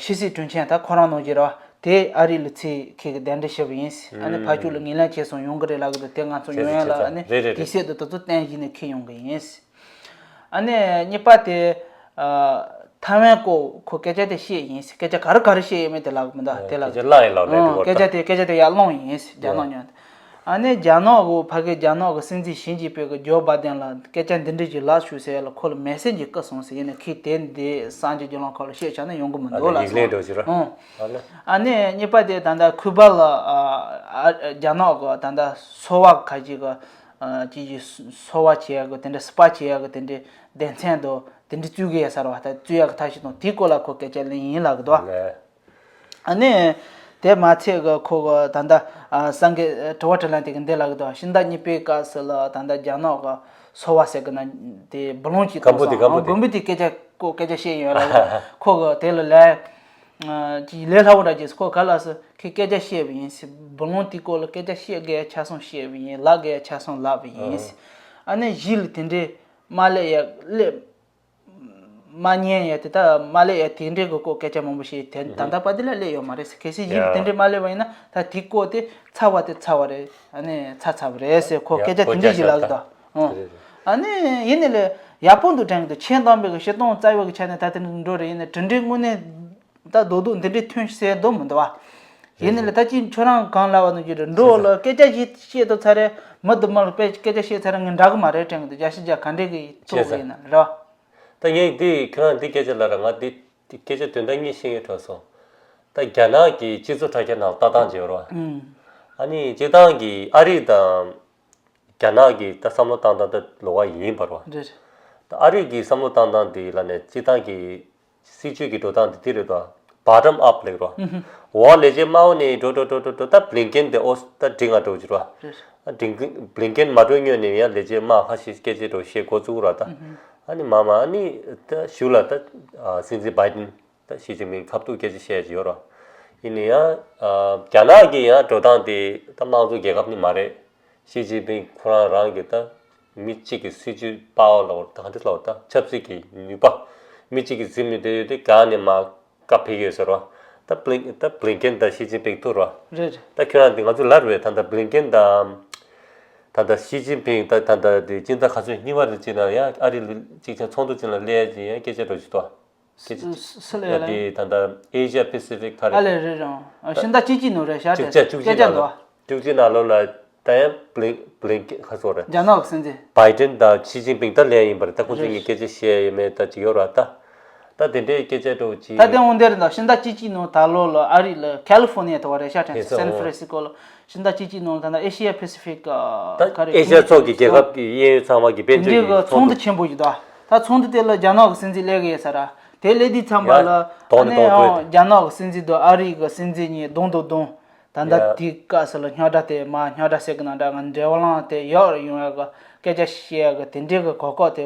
ཕྱི་སྲིད་དྲུང་ཆེ་ད་ཁོ་རང་ནང་བཞིན་རེད་བ། དེ་ཨ་རི་ལ་ཚུར་ཁྱེད་ཀྱིས་གདན་འདྲེན་ཞུས་པ་ཡིན། ཨ་ནི་ཕར་ཕྱོགས་ལ་ངོས་ལེན་བྱས་སོང་ཡོང་གི་རེད་ལབ་གི་འདུག་དེ་ང་ཚོ་ཡོང་ཡ་ལ་ཨ་ནི་དུས་ཚོད་དེ་དེ་ཚོ་བསྟན་བཞིན་ནས་ཁྱེད་ཡོང་གི་ཡིན། ཨ་ནི་གཉིས་པ་དེ་ཐའེ་ཝན་སྐོར་ཁོ་སྐད་ཆ་དེ་བཤད་ཡིན། སྐད་ཆ་ག་རེ་ག་རེ་བཤད་ཡོད་མེད་དེ་ལབ་གི་མི་འདུག་དེ་ལབ་གི་འདུག་སྐད་ཆ་དེ་སྐད་ཆ་དེ་ཡར་སློང་ཡིན། རྒྱ་ནག་ཉོན། ཨ་ནི་རྒྱ་ནག་གི་ཕ་གི་རྒྱ་ནག་གི་སྲིད་འཛིན་ཞི་ཅིན་ཕིང་གི་ཇོ་བྷའི་ཌེན་ལ་སྐད་ཆ་འདི་འདྲ་ཞིག་ལབ་ཤོག་ཟེར་ཡ་ལ་ཁོ་ལ་མེ་སེ་ཇི་བསྐུར་སོང་ཟེར། ཡིན་ནའི་ཁོས་དེ་འདི་གསར་འགྱུར་བརྒྱུད་ལམ་ཁག་ལ་བཤད་བྱས་ན་ཡོང་གི་མི་འདུག་ལབ་སོང་། ཨ་ནི་གཉིས་པ་དེ་ད་ལྟ་ཁུ་པ་ལ་རྒྱ་ནག་གི་ད་ལྟ་སོ་པ་ཁ་ཅིག་གི་ཅིག་ཅིག་སོ་པ་བྱེད་ཡ་གི་དེ་འདྲ་སི་པའི་བྱེད་ཡ་གི་དེ་འདྲའི་སྡེ་ཚན་དང་དེ་འདྲ་བཙུགས་གི་ཡ་ཟེར་བ་ད་བཙུགས་ཡ་གི་ཐབས་ཤེས་དང་དེའི་སྐོར་ལ་ཁོ་སྐད་ཆ་གླེང་ཡིན་ལབ་གི་འདུག་ཨ་ནི། དེ་མ་ཚད་གི་ཁོ་གི་ད་ལྟ་ཨ་སངས་རྒྱས་དྲི་བ་དྲིས་ལན་དེ་གི་འདི་ལབ་གི་འདུག་ཕྱི་ཟླ་གཉིས་པའི་སྐབས་སུ་ལ་ད་ལྟ་རྒྱ་ནག་གི་སོ་པ་ཟེར་གི་ན་དེ་བུ་ལོན་གྱི་སྐམ་པོ་དེ་སྐམ་པོ་དེ་སྐམ་པོ་དེ་སྐད་ཆ་ཁོ་སྐད་ཆ་བཤད་ཡོད་ལབ་གི་འདུག་ཁོ་གི་དེ་ལ་ལས་ཀྱི་ལས་སླ་བོ་འདྲ་གྱིས་ཁོ་ག་ལ་སུ་ཁོས་སྐད་ཆ་བཤད་པ་ཡིན། བུ་ལོན་དེ་སྐོར་ལ་སྐད་ཆ་བཤད་དགོས་ཡ་ཆ་ཚང་བཤད་པ་ཡིན། ལབ་དགོས་ཡ་ཆ་ཚང་ལབ་པ་ཡིན། ཨ་ནི་གཞི་ལ་དེ་འདྲའི་མ་སླེབས་ཡ་སླེབས། མ་ཉན་ཡ་དེ་ད་མ་སླེབས་ཡ་དེ་འདྲའི་གི་སྐོར་སྐད་ཆ་མང་པོ་བཤད་དེ་ད་ལྟ་བར་དེ་ལ་སླེབས་ཡོད་མ་རེད་ཟེར། གལ་སྲིད་གཞི་ལ་དེ་འདྲའི་མ་སླེབས་པ་ཡིན་ན་ད་དེ་སྐོར་དེ་ཚར་བ་དེ་ཚར་བ་རེད། ཨ་ནི་ཚར་ཚར་བ་རེད་ཟེར་ཁོ་སྐད་ཆ་དེ་འདྲའི་ཞིག་ལབ་གི་འདུག་ཨ་ནི་ཡིན་ནའི་ལས་ཡག་པོ་འདུག་དྲན་གི་འདུག་ཆེན་དམ་པའི་གི་སྤྱིར་བཏང་རྩ་བའི་གི་ཆ་ནས་ད་དེ་འདྲ་འགྲོ་རེད། ཡིན་ནའི་གྲུབ་འབྲས་དངོས་གནས་ད་རྡོག་རྡོག་འདི་འདྲའི་ཐོན་ཟེར་འདུག་མི་འདུག་བ། ཡིན་ནའི་ལས་ད་ཅི་ཁྱོད་རང་གང་ལབ་པ་ནང་བཞིན་རེད། འགྲོ་ལ་སྐད་ཆ་ཞིག་བཤད་དུ་ཚར་རེད། མི་དུ་མ་ལ་དཔེ་སྐད་ཆ་བཤད་ཚར་རེད། ངས་འདྲ་གི་མ་རེད་དྲན་གི་འདུག་བརྒྱ་ཆ་བརྒྱ་ག་འདྲས་གི་ཐུག་གི་ཡིན་ན་རེད་བ། ད་ངས་འདི་ཁྱོད་རང་འདི་སྐད་ཆ་ལབ་ར་ང་འདི་འདི་སྐད་ཆ་དོན་དག་གཉིས་བཤད་ངེས་འཕྲོད་སོང་། ད་རྒྱ་ནག་གི་སྤྱི་ཚོགས་དྲ་རྒྱ་ནང་ལྟ་སྟངས་བྱེད་རོགས། ཨ་ནི་སྤྱིར་བཏང་གི་ཨ་རི་དང་རྒྱ་ནག་གི་ད་བསམ་བློ་བཏང་སྟངས་ད་ལོགས་ཀ་ཡིན་པ་རོགས། རེད། ད་ཨ་རི་གི་བསམ་བློ་བཏང་སྟངས་འདི་ལ་ནས་སྤྱིར་བཏང་གི་སྲིད་ཇུས་ཀྱི་འགྲོ་སྟངས་འདི་འདི་རེད་དོ། Bottom up ལེགས་རོགས། འོ་ལས་བྱེད་དམའ་བོ་ནས་འགྲོ་འགྲོ་འགྲོ་འགྲོ་འགྲོ་ད་བྷི་ལིན་ཀེན་དེ་ཨོ་ད་འགྲིག་ང་འགྲོ་གི་རོགས། རེད། ཨ་བྷི་ལིན་ཀེན་མ་འགྲོ་སྔོན་ནས་ཡང་ལས་བྱེད་དམའ་ཁ་ཤས་སྐད་ཆ་འགྲོ་བཤད་འགོ་བཙུགས་ར་ད། ཨ་ནི་མ་མ་ཨ་ནི་ད་གཞུག་ལ་ད་སྲིད་འཛིན་བྷའི་ཌེན་ད་ཞི་ཅིན་ཕིང་ཁ་ཐུག་སྐད་ཆ་བཤད་ཀྱི་ཡོད་རོགས། ཡིན་ན་ཡང་རྒྱ་ནག་གི་ཡང་འགྲོ་སྟངས་དེ་ད་དམངས་གཙོ་རྒྱལ་ཁབ་ནི་མ་རེད། ཞི་ཅིན་ཕིང་ཁོ་རང་རང་གི་ད་མི་གཅིག་གི་སྲིད་ཇུས་པ་ཝར་ལ་ད་ག་འདྲ་ལ་ད་ཆབ་སྲིད་ཀྱི་ནུས་པ་མི་གཅིག་གིས་འཛིན་མི་བདེ་ཡོད་དེ་གང་ནས་མ་བཀའ་ཕེབས་ཡོད་ཟེར་བ། ད་བྷི་ལིན་ད་བྷི་ལིན་ཀེན་དང་ཞི་ཅིན་ཕིང་ཐུག་རོགས། རེད། ད་ཁྱོད་རང་འདི་ང་ཚོ་ལར་བས་ད་ད་བྷི་ལིན་ཀེན་དང་ད་ད་ཞི་ཅིན་ཕིང་ད་ད་ད་དེ་སྤྱི་ཟླ་ག་ཚོད་གཉིས་པ་རེད་ཅེ་ན་ཡང་ཨ་རི་ལ་གཅིག་ཆ་ཚོགས་འདུ་ཅིག་ལ་སླེབས་ཅིག་ཡང་སྐད་ཆ་འགྲོ་ཅིག་ཏོ། སི་ལ་ཡ་ལ། དེ་ད་ལྟ་ཨེ་ཤི་ཡ་པེ་སི་ཕིག་ཁ་རེད། ཨ་ལེ་རེད་རང་། ཨ་ཤིང་རྟ་གཅིག་གཅིག་ནང་རེད་ཤག་དེ་བཅུ་གཅིག་སྐད་ཆ་ནང་འདུག་ལོ། བཅུ་གཅིག་ནང་ལོ་ལ་ད་ཡང་བྷི་ལིང་བྷི་ལིང་ཁ་སོ་རེད། རྒྱ་ནག་གི་སྲིད་འཛིན། བྷའི་ཏིན་དང་ཞི་ཅིན་ཕིང་ད་ལས་ཡིན་པ་རེད། ད་ཁོང་ཚོ་གཉིས་སྐད་ཆ་བཤད་ཡོད་མེད་ད་ཅིག་ཡོད་ར་ད། ད་དེ་འདྲའི་སྐད་ཆ་འགྲོ་ཅིག་ད་དེ་འོང་དེ་རེད་ད། ཤིང་རྟ་གཅིག་གཅིག་ནང་ད་ལོ་ལ་ཨ་རི་ལ་ཁ་ལི་ཧྥོ་ནི་ཡ་དུ་བ་རེད་ཤག་དྲན་སན་ཧྥ་རན་སི་སི་ཀོ་ལ་ཤིང་རྟ་གཅིག་གཅིག་ནང་ད་ལྟ་ཨེ་ཤི་ཡ་པེ་སི་ཕིག་ད་ཨེ་ཤི་ཡ་ཕྱོགས་ཀྱི་རྒྱལ་ཁབ་ཀྱི་གཡས་གཡོན་ཚང་མ་གི་དཔལ་འབྱོར་གྱི་ཚོགས་འདུ་ཆེན་པོ་ཞིག་ད། ད་ཚོགས་འདུ་དེ་ལ་རྒྱ་ནག་གི་སྲིད་འཛིན་སླེབས་གི་ཡོད་ས་ར། དེ་སླེབས་དུས་ཙམ་པ་ལ་ཡ། དོགས་ནས་ཨ་ནི་དོགས་ཐུབ་ཡང་རྒྱ་ནག་གི་སྲིད་འཛིན་དང་ཨ་རི་གི་སྲིད་འཛིན་གཉིས་གདོང་དང་གདོང་། ད་ལྟ་ཡ། དེའི་སྐབས་སུ་ལ་རྙོག་དྲ་དེ་མ་རྙོག་དྲ་ཟེར་གི་ན་འདྲ། ང་འབྲེལ་བ་ལང་དེ་ཡག་ཡོང་ཡག་གི་སྐད་ཆ་བཤད་ཡག་གི་དེ་འདྲའི་གི་གོ་སྐབས་དེ་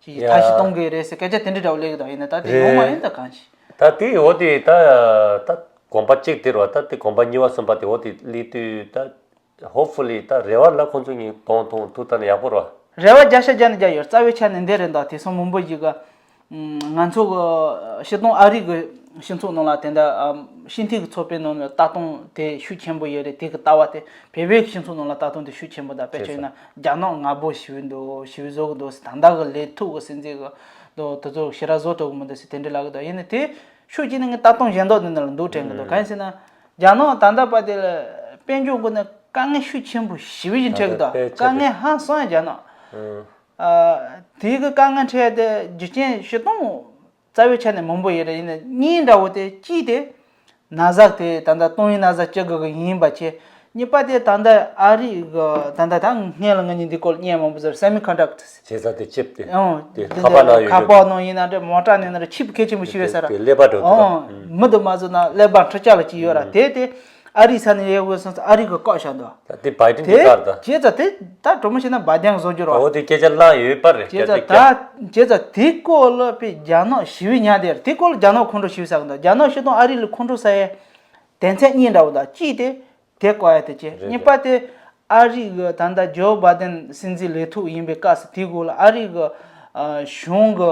ཅིག་ཡ། མཐའ་གཞི་གཏོང་གི་རེད་ཟེར་སྐད་ཆ་དེ་འདྲའི་འདྲ་བོ་སླེབས་གི་འདུག་ཡིན་ན་ད་དེ་ཡོང་མ་ཡིན་ད་གང་ཞིག་ད་དེ་འོ་དེ་ད་ད་གོམ་པ་གཅིག་དེ་རེད་བ། ད་དེ་གོམ་པ་གཉིས་པ་གསུམ་པ་དེ་འོ་དེ་སླེབས་དུས་ད། Hopefully ད་རེ་བ་ལ་ཁོང་ཚོ་གཉིས་གདོང་མཐོང་ཐུག་ད་ན་ཡག་པོ་རེད་བ། རེ་བ་བརྒྱ་ཆ་བརྒྱ་ནས་བརྒྱ་ཡོད། རྩ་བའི་ཆ་ནས་འདི་རེད་འདུག་དེང་སང་མང་པོ་ཞིག་གི་ང་ཚོ་གི་སྤྱིར་བཏང་ཨ་རི་གི་སྤྱི་ཚོགས་ནང་ལ་དེ་འདྲ་ཨམ་སྤྱི་འཐུས་ཀྱི་ཚོགས་པའི་ནང་ནས་ལྟ་སྟངས་དེ་ཤུགས་ཆེན་པོ་ཡོད་རེད། དེ་གི་ལྟ་བ་དེ་བོད་པའི་སྤྱི་ཚོགས་ནང་ལ་ལྟ་སྟངས་དེ་ཤུགས་ཆེན་པོ་དང་དཔེ་བྱས་ན་རྒྱ་ནག་ང་པོ་ཞེ་པོ་འདུག་ཞེ་པོ་བཟོ་གི་འདུག་ད་ལྟ་གི་ལས་ཐོག་གི་སྲིད་འཛིན་གི་འདུག་དེ་ཚོ་ཞེ་དྲག་བཟོ་ཐུབ་གི་མི་འདུག་ཟེར་དེ་འདྲ་ལབ་གི་འདུག་ཡིན་ནའི་དེ་ཤུགས་ཀྱིས་ནི་ངས་ལྟ་སྟངས་གཞན་དག་འདི་འདྲ་ལ་འདུག་དྲན་གི་འདུག་གང་ཡིན་ཟེར་ན། རྒྱ་ནག་ད་ལྟ་བར་དེ་ལ་དཔལ་འབྱོར་སྒོ་ནས་དཀའ་ངལ་ཤུགས་ཆེན་པོ་ཞེ་པོ་ཞིག་འཕྲད་ཀྱི་འདུག་དཀའ་ངལ་ཧང་སང་རྒྱ་ནག་ཨ་དེ་གི་དཀའ་ངལ་འཕྲད་དེ་རྒྱུ་རྐྱེན་ཞིག་གཏོང་རྩ་བའི་ཆ་ནས་མང་པོ་ཡོད་རེད། ཡིན་ན་གཉིས་འདྲ་བོ་དེ་གཅིག་དེ་ན་ཚ་དེ་ད་ལྟ་ཏོག་དབྱིབས་ན་ཚ་སྐྱེ་དགོས་གི་ཡིན་པ་བྱས། གཉིས་པ་དེ་ད་ལྟ་ཨ་རི་གི་ད་ལྟ་ད་སྔོན་ལ་ང་གཉིས་འདི་སྐོར་བརྙན་མང་པོ་ཟེར་semiconductors། བྱས་ཙང་དེ་ཅིབ་དེ། ཨང་། དེ་དེ་ཁ་པར་ནང་ཡོད་ཁ་པར་ནང་ཡིན་ན་འདྲ་མོ་ཊ་ནང་ཡིན་ན་འདྲ་ཆིབ་གལ་ཆེན་པོ་ཞིག་ཡོད་ས་ར། དེ་ཀླད་པ་འགྲོ་དེ་ཨང་། མི་དུ་མ་བཟོ་ན་ཀླད་པ་འཕྲུལ་ཆས་ལ་ཅིག་ཡོད་ར། དེ་དེ་ཨ་རི་ས་ནས་ཡོད་དགོས་སོང་ཙང་ཨ་རི་གི་བཀག་བཞག་འདུག་ད་དེ་བའི་ཌེན་དེ་གི་ཀར་ད། བྱས་ཙང་དེ་ད་གྲོ་མོ་བྱས་ན་བ་དན་བཟོ་རྒྱུ་ར། འོ་དེ་སྐད་ཆ་བླངས་ཡོད་པ་རེད། བྱས་ཙང་ད་བྱས་ཙང་དེ་སྐོར་ལ་དཔེ་རྒྱ་ནག་ཞེ་པོ་ཉར་བསྡད་ར། དེ་སྐོར་ལ་རྒྱ་ནག་ཁོང་ཁྲོ་ཞེ་པོ་ཟ་གི་འདུག་རྒྱ་ནག་སྤྱིར་བཏང་ཨ་རི་ལ་ཁོང་ཁྲོ་ཟ་ཡའི་དོན་ཚན་གཉིས་འདྲ་བོ་འདུག་གཅིག་དེ། དེ་བཀག་ཡ་དེ་བྱས། རེད་རེད། གཉིས་པ་དེ་ཨ་རི་གི་ད་ལྟ་ཇོ་བྷའི་ཌེན་སྲིད་འཛིན་ལས་ཐོག་ཡིན་པའི་སྐབས་སུ་དེའི་འོག་ལ་ཨ་རི་གི་ཨ་གཞུང་གི་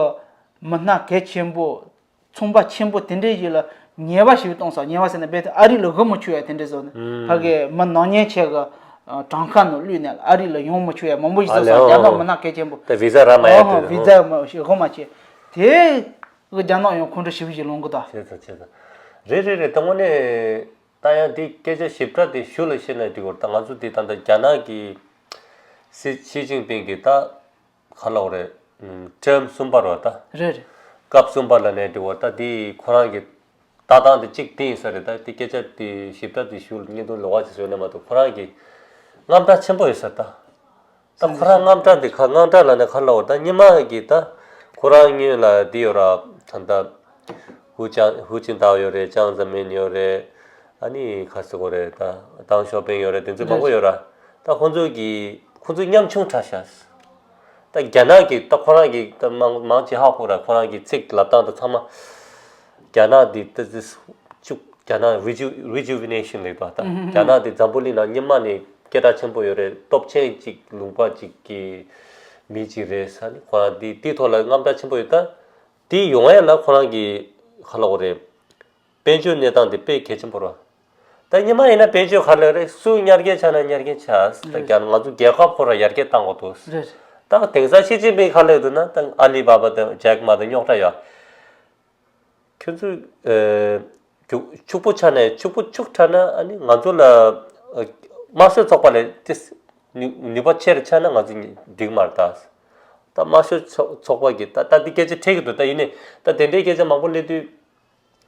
མི་སྣ་གལ་ཆེན་པོ་ཚོང་པ་ཆེན་པོ་དེ་འདྲའི་ཞིག་ལ་ཉེས་པ་ཞིག་བཏང་སོང་། ཉེས་པ་ཟེར་ན་རྦད་དེ་ཨ་རི་ལ་འོང་མི་ཆོག་ཡ་དེ་འདྲ་བཟོ་ནས་ཕ་གི་མི་ནག་ཉེས་ཆེ་གི་གྲངས་ཀ་ནང་བླུགས་ནས་ཨ་རི་ལ་ཡོང་མི་ཆོག་ཡ་མང་པོ་ཞིག་བཟོ་སོང་། རྒྱ་ནག་མི་སྣ་གལ་ཆེན་པོ། ད་བི་ཟ་རག་མ་ཡ་དེ་བི་ཟ་མ་ཞིག་འོང་མ་བྱེད་དེ། རྒྱ་ནག་ཡང་ཁོང་ཁྲོ་ཞེ་པོ་ཞིག་ལངས་གི་འདུག་བྱས་ཙང་བྱས་ཙང་། རེད་རེད་རེད། ད་དངོས་གནས། ད་ཡང་དེ་སྐད་ཆ་ཞིབ་ཕྲ་དེ་ཞུ་ལ་བཤད་ན་འགྲིག་གི་རེད། ད་ང་ཚོ་དེ་ད་ལྟ་རྒྱ་ནག་གི་སྲིད། ཞི་ཅིན་ཕིང་གི་ད་ག་ལབ་དགོས་རེད། ཨམ་ཊརམ་གསུམ་པ་རེད་བ་ད། རེད་རེད། སྐབས་གསུམ་པ་ལབ་ནའི་འགྲིག་གི་རེད། ད་དེ་ཁོ་རང་གི་ལྟ་སྟངས་དེ་གཅིག་དེ་ཡིན་ས་རེད། ད་དེ་སྐད་ཆ་དེ་ཞིབ་ཕྲ་དེ་ཞུ་ལ་བརྙན་ཐུང་ལོགས་ཀ་ཅིག་བཟོས་ན་མ་གཏོགས་ཁོ་རང་གི་དངངས་སྐྲག་ཆེན་པོ་ཡོད་ས་ད། ད་ཁོ་རང་དངངས་སྐྲག་འདི་ག་དངངས་སྐྲག་ལབ་ན་ག་ལབ་དགོས། ད་སྔོན་མ་གི་ད་ཁོ་རང་སྔོན་ལ་འདི་ཡོད་ར། ད་ད་ཧུའུ་ཅང་ཧུའུ་ཅིན་ཐའོ་ཡོད་རེད། ཅང་ཙེ་མིན་ཡོད་རེད། ཨ་ནི་ག་ཟེར་དགོས་རེད། ད་ཏང་ཞའོ་ཕིང་ཡོད་རེད། དེ་ཚོ་མང་པོ་ཡོད་ར། ད་ཁོང་ཚོ་གི་ཁོང་ཚོ་ཉམ་ཆུང་དྲགས་ཤག་ད་རྒྱ་ནག་གི་ད་ཁོ་རང་གི་ད་མང་མང་ཆེ་ཧ་གོ་ར། ཁོ་རང་གི་ཚིག་ལབ་སྟངས་ད་ཚང་མ་རྒྱ་ནག་འདི་ད་ད་བཅུག་རྒྱ་ནག་རི་ཇུ་རི་ཇུ་ཝི་ནེ་ཤན་ལབ་པ་ད། ཨུ་ཧུ། རྒྱ་ནག་དེ་འཛམ་བུ་གླིང་ནང་སྔོན་མ་ནས་སྐད་གྲགས་ཆེན་པོ་ཡོད་རེད། སྟོབས་ཆེན་གཅིག་ལུང་པ་གཅིག་གི་མི་གཅིག་རེད་ས་ནི། ཁོ་རང་དེ་དེའི་ཐོག་ལ་དངངས་སྐྲག་ཆེན་པོ་ཡོད། ད་དེ་ཡོང་ཡ་ལ་ཁོ་རང་གི་ག་ལབ་དགོས་རེད། དཔལ་འབྱོར་གནས་སྟངས་དེ་དཔེ་གལ་ཆེན་པོ་རེད། ད་སྔོན་མ་ཡིན་ན་དཔལ་འབྱོར་ག་ལབ་རེད། སུ་ཉར་མཁན་ཆགས་ན་ཉར་མཁན་ཆགས། ད་རེད། རྒྱ་ང་ཚོ་རྒྱལ་ཁབ་ཁོ་རང་ཡར་རྒྱས་བཏང་དགོས་འདུག་རེད། ད་དེང་སང་ཞི་ཅིན་ཕིང་ག་ལབ་འདུག་ན། ད་ཨ་ལི་བྷ་བྷ་དང་ཇེག་མ་དང་རྙོག་དྲ་ཡོད། ཁྱོད་ཚོས་ཨ་ཕྱུག་ཕྱུག་པོ་ཆགས་ནས་ཕྱུག་པོ་ཕྱུག་དྲགས་ན་ཨ་ནི་ང་ཚོ་ལ་ཨ་དམར་ཤོག་ཚོགས་པ་ལས་ཏེ་ནུས་ནུས་པ་ཆེ་རུ་ཆགས་ན་ང་ཚོ་འགྲིག་མ་རེད་ད། ད་དམར་ཤོག་ཚོགས་ཚོགས་པ་གིས་ད་ད་འདི་སྐད་ཆ་འཕྲད་ཀྱི་འདུག་ད་ཡིན་ནའི་ད་དེ་འདྲའི་སྐད་ཆ་མང་པོ་སླེབས་དུས།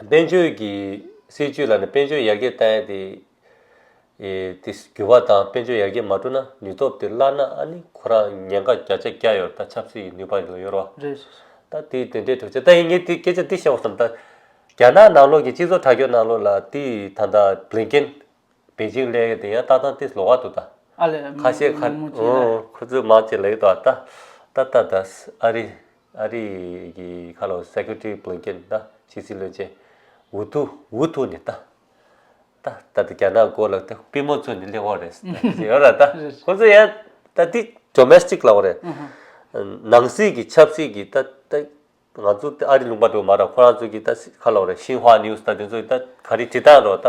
དཔལ་འབྱོར་གྱི་སྲིད་ཇུས་ལབ་ནས་དཔལ་འབྱོར་ཡར་རྒྱས་བཏང་ཡ་དེ། ཨེ་དེ་འགྱུར་བ་དང་དཔལ་འབྱོར་ཡར་རྒྱས་མ་འགྲོ་ན་ནུས་སྟོབས་དེ་བརླག་ན་ཨ་ནི་ཁོ་རང་ཉེན་ཁ་བརྒྱ་ཆ་བརྒྱ་ཡོད་རེད། ད་ཆབ་སྲིད་ཀྱི་ནུས་པ་ཡོད་རེད་བ། རེད། ད་དེ་དེ་འདྲའི་གྲོས་ཆོད་ད་ཡིན་ངས་དེ་སྐད་ཆ་འདི་བཤད་དགོས་བསམ། ད་རྒྱ་ནག་ནང་ལོགས་ཀྱི་སྤྱི་ཚོགས་དྲ་རྒྱ་ནང་ལོགས་ལ་དེ་ད་ལྟ་བླིན་ཀིན་པེ་ཅིང་སླེབས་ཡ་དེ་ཡང་ལྟ་སྟངས་དེ་ལོགས་ཀ་འདུག་ད། ཨ་ལས་ཁ་ཤས་ཁ་མང་མང་ཅིག་ལ། ཨོ་ཁོ་ཚོས་མང་ཆེ་ལབ་ཀྱི་འདུག་ད་ད་ད་ད་ཨ་རི་ཨ་རི་གི་ཁ་ལོ་སེ་ཀེ་རེ་ཊི་བླིན་ཀིན་ད་ཕྱི་སྲིད་བློན་ཆེན་འུ་ཐུག་འུ་ཐུག་ནས་ད། ད་ད་ལྟ་རྒྱ་ནག་སྐོར་ལ་ད་པུས་མོ་བཙུགས་ནས་སླེབས་ཡོད་རེད། ད་ཡོད་ར་ད། ཁོ་ཚོ་ཡང་ད་འདི་ཌོ་མེ་སི་ཊིག་ལབ་དགོས་རེད། ནང་སྲིད་ཀྱི་ཆབ་སྲིད་ཀྱི་ད་ད་ང་ཚོ་ད་ཨ་རི་ལུང་པ་འགྲོ་མ་ར། ཁོ་རང་ཚོ་གི་ད་ཁ་ལབ་དགོས་རེད། ཤིན་ཧྭ་ནིའུ་སི་ད་དེ་ཚོ་ད་ག་རེ་བྲིས་སྟངས་རོ་ད།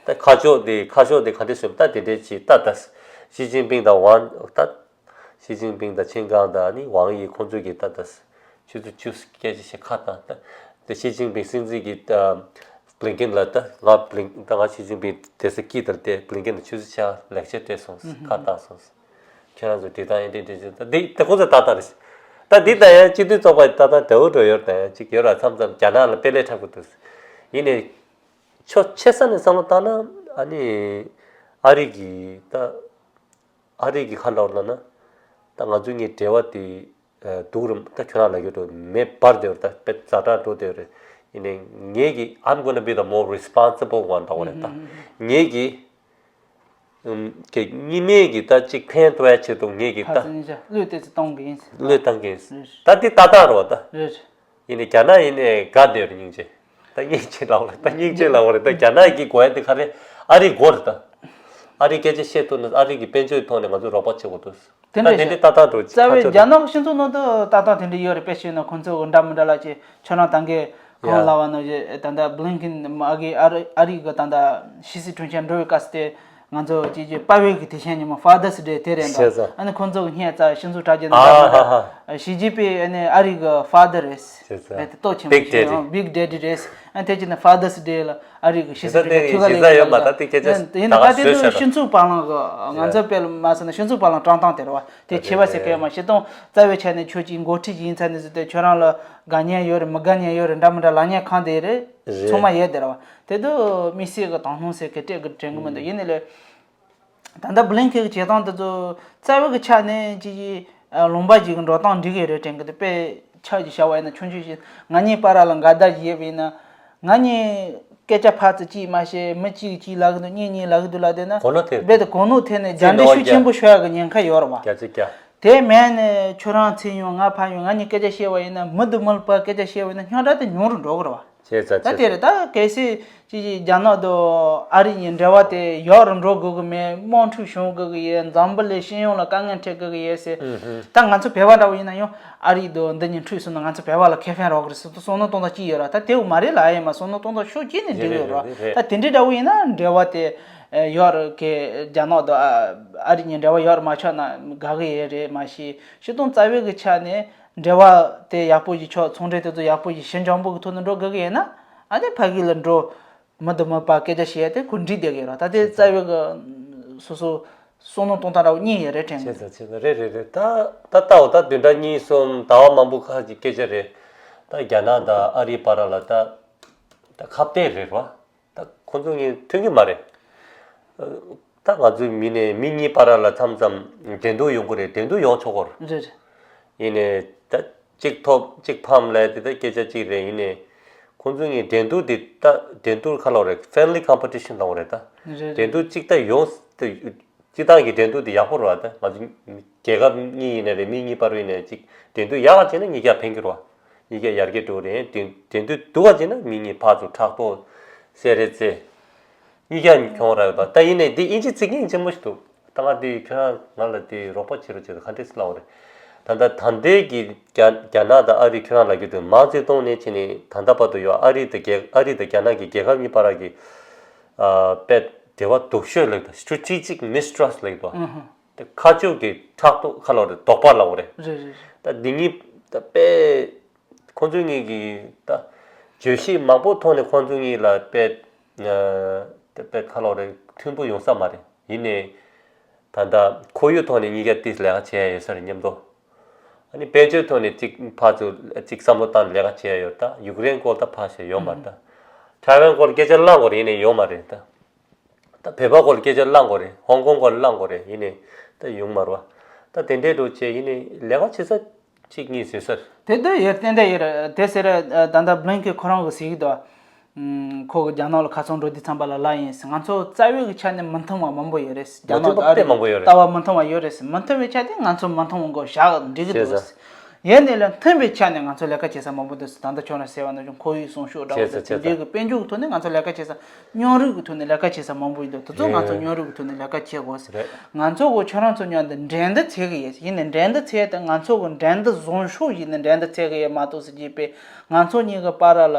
ད་ཁ་ཕྱོགས་དེ་ཁ་ཕྱོགས་དེ་ག་འདྲ་བཟོས་ད་དེ་འདྲས་བྱས་ད་ད། ཞི་ཅིན་ཕིང་དང་ཝང་ད། ཞི་ཅིན་ཕིང་དང་ཆིན་ཀང་དང་ནི་ཝང་དབྱི་ཁོང་ཚོ་གིས་ད་ད་ཆུ་ཚོད་བཅུ་སྐད་ཆ་བཤད་ཁ་བཏང་ད། དེ་ཞི་ཅིན་ཕིང་སྲིད་འཛིན་གྱིས་ད་བླིན་ཀིན་ལ་ད་ང་བླིན་ད་ང་ཞི་ཅིན་ཕིང་དེ་ས་སྐྱིད་དང་དེ་བླིན་ཀིན་ལ་ཆུ་ཚོད་ཆ་ལེགས་ཆ་སྤྲད་སོང་ཁ་བཏང་སོང་། ཁྱེད་རང་ཚོ་དེ་ད་ཡིན་དེ་འདྲ་བྱས་ད་འདི་ད་ཁོང་ཚོ་ད་ད་རེད། ད་འདི་ད་ཡང་སྤྱི་འཐུས་ཚོགས་པ་ད་ད་དེའུ་འགྲོ་ཡོད་ད་ཡང་ཅིག་ཡོད་ར། མཚམས་མཚམས་རྒྱ་ནག་ལ་དཔེ་ལས་འཁྲབ་གི་འདུག་ཡིན་ནའི་ཕྱོགས་ཆེ་ས་ནས་བསམ་བློ་བཏང་ན་ཨ་ནི་ཨ་རི་གི་ད། ཨ་རི་གི་ཁ་ལོར་ལ་ན། ད་ང་ཚོ་གཉིས་འབྲེལ་བ་དེ་ སྡུག་རུ་ད་ཁྱོད་རང་ལ་ཡོད་དུ་མེ་འབར་དེ་རུ་ད་དཔེ་ཛ་དྲག་འགྲོ་དེ་རུ་ཡིན་ནའི་ངེད་ཀྱི་I'm gonna be the more responsible one ད་འོ་རེད་ད། ངེད་ཀྱི་གི་གཉིས་མེད་ཀྱི་ད་ཅིག་ཕན་ཐོགས་ཡ་ཆེད་དུ་ངེད་ཀྱི་ད་ཕ་ཚན་ཆ་བློས་བཏང་གི་ཡིན། བློས་བཏང་གི་ཡིན། རེད། ད་འདི་ཏག་ཏག་རེད་བ་ད། རེད། ཡིན་ནའི་རྒྱ་ནག་ཡིན་ནའི་དགའ་བསྡད་རེད་སྙིང་རྗེ། ད་སྙིང་རྗེ་ལབ་རེད་ད། སྙིང་རྗེ་ལབ་རེད་ད། རྒྱ་ནག་གི་དགོས་ཡ་དེ་ག་རེ། ཨ་རི་དགོས་རེད་ད། ཨ་རི་སྐད་ཆ་བཤད་ཐུབ་ན་ཨ་རི་གི་དཔལ་འབྱོར་ཐོག་ནས་ང་ཚོ་རོགས་པ་བྱེད་དགོས་འདུག་དེ་ད་འདྲ་དེ་འདྲའི་ཤག་ཏག་ཏག་འགྲོ་རྩ་ཁ་བའི་ཕྱོགས་རྒྱ་ནག་གི་སྤྱི་ཚོགས་ནང་དུ་ཏག་ཏག་དེ་འདྲ་ཡོད་རེད། དཔེ་བཤད་ན་ཁོང་ཚོ་གི་འདྲ་མི་འདྲ་ལ་ཅིག་ཁྱོད་རང་ད་གིན་གང་ཡ། ལབ་པ་ནང་བཞིན་ད་ལྟ་Blinken་ཨ་གི་ཨ་རི་ཨ་རི་གི་ད་ལྟ་ཕྱི་སྲིད་དྲུང་ཆེ་འགྲོ་བའི་སྐབས་སུ་དེ་ང་ཚོ་ཅིག་ཅིག་དཔའ་བོའི་གི་དེ་བཞིན་ཉི་མ་Father's Day་དེ་རེད་ད། བྱས་ཙང་། ཨ་ནི་ཁོང་ཚོ་གི་སྙན་ཙག་ཤིང་ཚུགས་དྲ་རྒྱ་ནང་ཨ་ཧ་ཧ། ཞི་ཅིན་ཕིང་ཨ་ནི་ཨ་རི་གི་Father་རེད། བྱས་ཙང་། ཏོག་ཆེན་པོ་Big Daddy། Big Daddy་རེད། ཨ་དེ་ཅི་ནི་Father's Day་ལ་ཨ་རི་གི་ཤི་སི་རི་ཐུགས་ཁ་ལེགས་ཡོད་ལ། ཡིན་ན་ད་དེ་ད་དེ་ཚོ་ཤིང་ཚུགས་པ་ལང་གི་ང་ཚོ་དཔེ་མ་སོང་ན་ཤིང་ཚུགས་པ་ལང་དྲང་སྟངས་དེ་རེད་བ། དེ་ཆེ་བ་ཟེར་གི་ཡོད་མ་ཤེས་དང་རྩ་བའི་ཆ་ནས་ཁྱོད་ཀྱི་འགོ་ཁྲིད་ཡིན་ཚར་ནས་ཟེར་ཏེ་ཁྱོད་རང་ལ་དགའ་ཉེ་ཡོད་རེད། མི་དགའ་ཉེ་ཡོད་རེད། འདྲ་མི་འདྲ་ལབ་ཉེ་གང་དེ་རེད། ཚང་མ་ཡོད་དེ་རེད་བ། དེ་དུ་དམིགས་བསལ་གི་དང་སྣང་ཟེར་གི་སྤྲད་གི་དྲན་གི་མི་འདུག་ཡིན་ནའི་ལས། ད་ལྟ་Blinken་གི་བྱེད་སྟངས་དེ་ཚོ་རྩ་བའི་གི་ཆ་ནས་ཅིག་ཅིག་ལུང་པ་ཞིག་གི་འགྲོ་སྟངས་འགྲིག་གི་རེད་དྲན་གི་འདུག་དཔེ་ཆ་ཞིག་བཞག་པ་ཡིན་ན་ཆུང་ཆུང་ཞིག་ང་གཉིས་བར་ལ་འགལ་ཟླ་ཞིག་ཡོད་པ་ཡིན་ན། ང་གཉིས་སྐད་ཆ་ཕར་ཚུར་གཅིག་མ་བཤད་མི་གཅིག་གིས་གཅིག་ལབ་གི་འདུག་གཉིས་གཉིས་ལབ་གི་འདུག་ལབ་བསྡད་ན་གོ་ནོར་ཐེབས། རྦད་དེ་གོ་ནོར་ཐེབས་ནས་རྒྱ་འདྲེ་ཤུགས་ཆེན་པོ་ཤོར་ཡག་གི་ཉེན་ཁ་ཡོད་རེད་བ། བརྒྱ་ཆ་བརྒྱ། དེ་མིན་ནས་ཁྱོད་རང་ཚུར་ཡོང་ང་ཕར་ཡོང་ང་གཉིས་སྐད་ཆ་བཤད་པ་ཡིན་ན་མི་དང་མི་བར་སྐད་ཆ་བཤད་པ་ཡིན་ན་རྙོག་དྲ་དེ་ཉུང་རུ་འགྲོ་གི་རེད་བ། བྱས་ཙང་ད་བྱས་དེ་རེད། ཙང་། ད་གལ་སྲིད་ཅིག་ཅིག་རྒྱ་ནག་དང་ཨ་རི་གཉིས་འབྲེལ་བ་དེ་ཡག་རུ་འགྲོ་དགོས་གི་མེད། དམག་འཁྲུག་བྱུང་དགོས་གི་ཡོད། འཛམ་བུ་གླིང་སྤྱི་ཡོངས་ལ་དཀའ་ངལ་འཕྲད་དགོས་གི་ཡོད་ཟེར། ཨུ་ཧུ། ད་ང་ཚོ་བོད་པ་འདྲ་བོ་ཡིན་ན་ཡང་ཨ་རི་དང་འདི་གཉིས་འཁྲུག་སོང་ན་ང་ཚོ་བོད་པ་ལ་ཁེ་ཕན་རག་གི་རེད་ཟེར་དུ་བསམ་བློ་གཏོང་སྟངས་ཅིག་ཡོད་ར། ད་དེ་བོ་མ་རེད་ལ། ཨ་ཡེ་མ་བསམ་བློ་གཏོང་སྟངས་ཤུགས་ཀྱིས་ནས་འགྲིག་ཡོད་ར། རེད་རེད་རེད། ད་དེ་འདྲའི་འདྲ་བོ་ཡིན་ན་འབྲེལ་བ་དེ་ཡག་རུ་གི་རྒྱ་ནག་དང་ཨ་རི་གཉིས་འབྲེལ་བ་ཡག་རུ་མ་ཆགས་ན་དགའ་གི་ཡོད་རེད། མ་གཞི་སྤྱི་དོན་རྩ་བའི་གི་ཆ་ནས། འབྲེལ་བ་དེ་ཡག་པོ་ཞིག་ཆགས། ཚོང་འབྲེལ་དེ་ཚོ་ཡག་པོ་ཞིག་ཞི་འཇམ་པོ་གི་ཐོག་ནས་འགྲོ་དགོས་ཀྱི་ཡིན་ན། ཨ་ནི་ཕ་གི་ལ་འགྲོ། མི་དང་མི་བར་སྐད་ཆ་བཤད་ཡ་དེ་ཁོ་འགྲིག་བསྡད་ཀྱི་ཡོད་ར། ད་དེ་རྩ་བའི་གི་སོ་སོ་བསམ་བློ་གཏོང་སྟངས་འདྲ་བོ་གཉིས་ཡོད་རེད་དྲན་གྱི། བྱས་ཙང་བྱས་ཙང་རེད་རེད་རེད། ད་ད་ལྟ་འོ་ད་བདུན་ཕྲག་གཉིས་གསུམ་ཟླ་བ་མང་པོ་ཁ་ཅིག་སྐད་ཆ་རེད། ད་རྒྱ་ནག་དང་ཨ་རིའི་བར་ལ་ད་ད་ཁ་གཏད་རེད་བ། ད་ཁོ་ཚོ་གཉིས་མཐུན་གྱི་མ་རེད། ད་ང་ཚོའི་མི་ནས་མི་གཉིས་བར་ལ་མཚམས་མཚམས་འགྲན་བསྡུར་ཡོང་གི་རེད། འགྲན་བསྡུར་ཡོང་ཆོག་གི་རེད། རེད་རེད། ཡིན་ནའི་ད་གཅིག་ཐོབ་གཅིག་ཕམ་ལབ་དེ་ད་སྐད་ཆ་གཅིག་རེད། ཡིན་ནའི་ཁོ་ཚོ་གཉིས་འགྲན་བསྡུར་དེ་ད་འགྲན་བསྡུར་ཁ་ལོ་རེད། friendly competition་ལབ་རེད་ད། རེད་རེད། འགྲན་བསྡུར་གཅིག་ད་ཡོང་ད། སྤྱིར་བཏང་གི་འགྲན་བསྡུར་དེ་ཡག་པོ་རེད་བ། ད་ང་ཚོ་རྒྱལ་ཁབ་གཉིས་ཡིན་ན་རེད། མི་གཉིས་བར་ཡིན་ན་ཅིག་འགྲན་བསྡུར་ཡག་ག་བྱས་ན་གཉིས་ཀ་ཕན་གྱི་རེད་བ། གཉིས་ཀ་ཡར་རྒྱས་འགྲོ་གི་རེད། འགྲན་འགྲན་བསྡུར་སྡུག་ག་བྱས་ན་མི་གཉིས་ཕར་ཚུར་ཕྲག་དོག་བསད་རེས་བྱས། གཉིས་ཀ་གྱོང་རག་ཡོད་པ། ད་ཡིན་ནའི་འདི་དབྱིན་ཇི་བརྩི་མཁན་ཆེན་པོ་ཞིག་འདུག་ད་ང་འདི་ཁྱོད་རང་ང་ལ་འདི་རོགས་པ་བྱེད་རོགས་བྱེད་རོགས་ག་འདྲས་སེ་ལབ་པ་རེད། ད་ལྟ་ད་ལྟའི་གི་རྒྱ་རྒྱ་ནག་དང་ཨ་རི་ཁྱོད་རང་ལབ་རྒྱུ་དེ་མའོ་ཙེ་ཏུང་ནས་བྱས་ནས་ད་ལྟ་བར་དུ་ཡོད། ཨ་རི་དང་རྒྱ་ཨ་རི་དང་རྒྱ་ནག་གི་རྒྱལ་ཁབ་གཉིས་བར་གྱི་ཨ་དཔེ་འབྲེལ་བ་སྡུག་ཤོས་ལབ་དང་། strategic mistrust་ལབ་དང་། ཨུ་ཧུ། དེ་ཁ་ཕྱོགས་ཀྱི་ཕྲག་དོག་ཁ་ལོ་རེད། དོགས་པ་ལབ་རེད། རེད་རེད། ད་འདི་གཉིས་ད་དཔེ་ཁོང་ཚོའི་གཉིས་ཀྱི་ད་བརྗོད་གཞི་མང་པོ་ཐོག་ནས་ཁོང་ཚོ་གཉིས་ལ་དཔེ་ཨ་དཔེ་ཁ་ལོ་རེད། མཐུན་པོ་ཡོང་ས་མ་རེད། ཡིན་ནའི་ད་ད་ཁོར་ཡུག་ཐོག་ནས་གཉིས་ཀ་ཏིས་ལས་ཀ་བྱེད་ཡ་ཡོད་ས་རེད་མཉམ་དུ། ཨ་ནི་དཔལ་འབྱོར་ཐོག་ནས་གཅིག་ཕར་ཚུར་གཅིག་བསམ་བློ་བཏང་ལས་ཀ་བྱེད་ཡ་ཡོད། ད་ཡུཀ་རེན་སྐོར་ད་ཕར་བཤད་ཡོད་མ་རེད། ད་ཐའེ་ཝན་སྐོར་སྐད་ཆ་བླངས་དགོས་རེད། ཡིན་ནའི་ཡོད་མ་རེད་ད། ད་བོད་པ་སྐོར་སྐད་ཆ་བླངས་དགོས་རེད། ཧོང་ཀོང་སྐོར་བླངས་དགོས་རེད། ཡིན་ནའི་ད་ཡོང་མ་རེད་བ། ད་དེ་འདྲའི་འགྲོ་བྱས་ཡིན་ནའི་ལས་ཀ་བྱེད་ས་གཅིག་གཉིས་ཟིན་ས་རེད། དེ་ད་ཡོད་ཏན་ཏན་ཡོད་རེད། དེ་ཟེར་ད་ལྟ་བྷི་ལིན་ཀེན་ཁོ་རང་གི་ཟེར་གི་འདུག་ཁོ་གི་རྒྱ་ནག་ལ་ཁ་སང་འགྲོ་དུས་ཙམ་པ་ལ་ལབ་ཡིན། ང་ཚོ་རྩ་བའི་གི་ཆ་ནས་མི་མཐུན་པ་མང་པོ་ཡོད་རེད། རྒྱ་ནག་དང་ཨ་རི་ལྟ་བ་མི་མཐུན་པ་ཡོད་རེད། མི་མཐུན་པའི་ཆ་དེ་ང་ཚོ་མི་མཐུན་པ་འགོ་བཞག་འགྲིག་གི་འདུག་ཡིན་ནའི་ལས་མཐུན་པའི་ཆ་ནས་ང་ཚོ་ལས་ཀ་བྱེད་ས་མང་པོ་འདུག་ད་ལྟ་ཁྱོད་རང་ཟེར་བ་ནང་བཞིན་ཁོར་ཡུག་སྲུང་སྐྱོབ་འདྲ་བོ་དང་དེ་འདྲའི་གི་དཔལ་འབྱོར་གི་ཐོག་ནས་ང་ཚོ་ལས་ཀ་བྱེད་ས། སྙོམས་རུས་ཀྱི་ཐོག་ནས་ལས་ཀ་བྱེད་ས་མང་པོ་ཡོད་འདུག་དེ་ཚོ་ང་ཚོ་སྙོམས་རུས་ཀྱི་ཐོག་ནས་ལས་ཀ་བྱེད་དགོས་ཟེར། ང་ཚོ་གི་ཁྱོད་རང་ཚོ་མཉམ་དུ་འགྲན་བསྡུར་བྱེད་གི་ཡོད། ཡིན་ནའི་འགྲན་བསྡུར་བྱེད་དེ་ང་ཚོ་གི་འགྲན་བསྡུར་བཟང་ཤོས་ཡིན་ནའི་འགྲན་བསྡུར་བྱེད་གི་ཡོད་མ་གཏོགས་ཟེར་གྱི་པས་ང་ཚོ་གཉིས་ཀྱི་བར་ལ་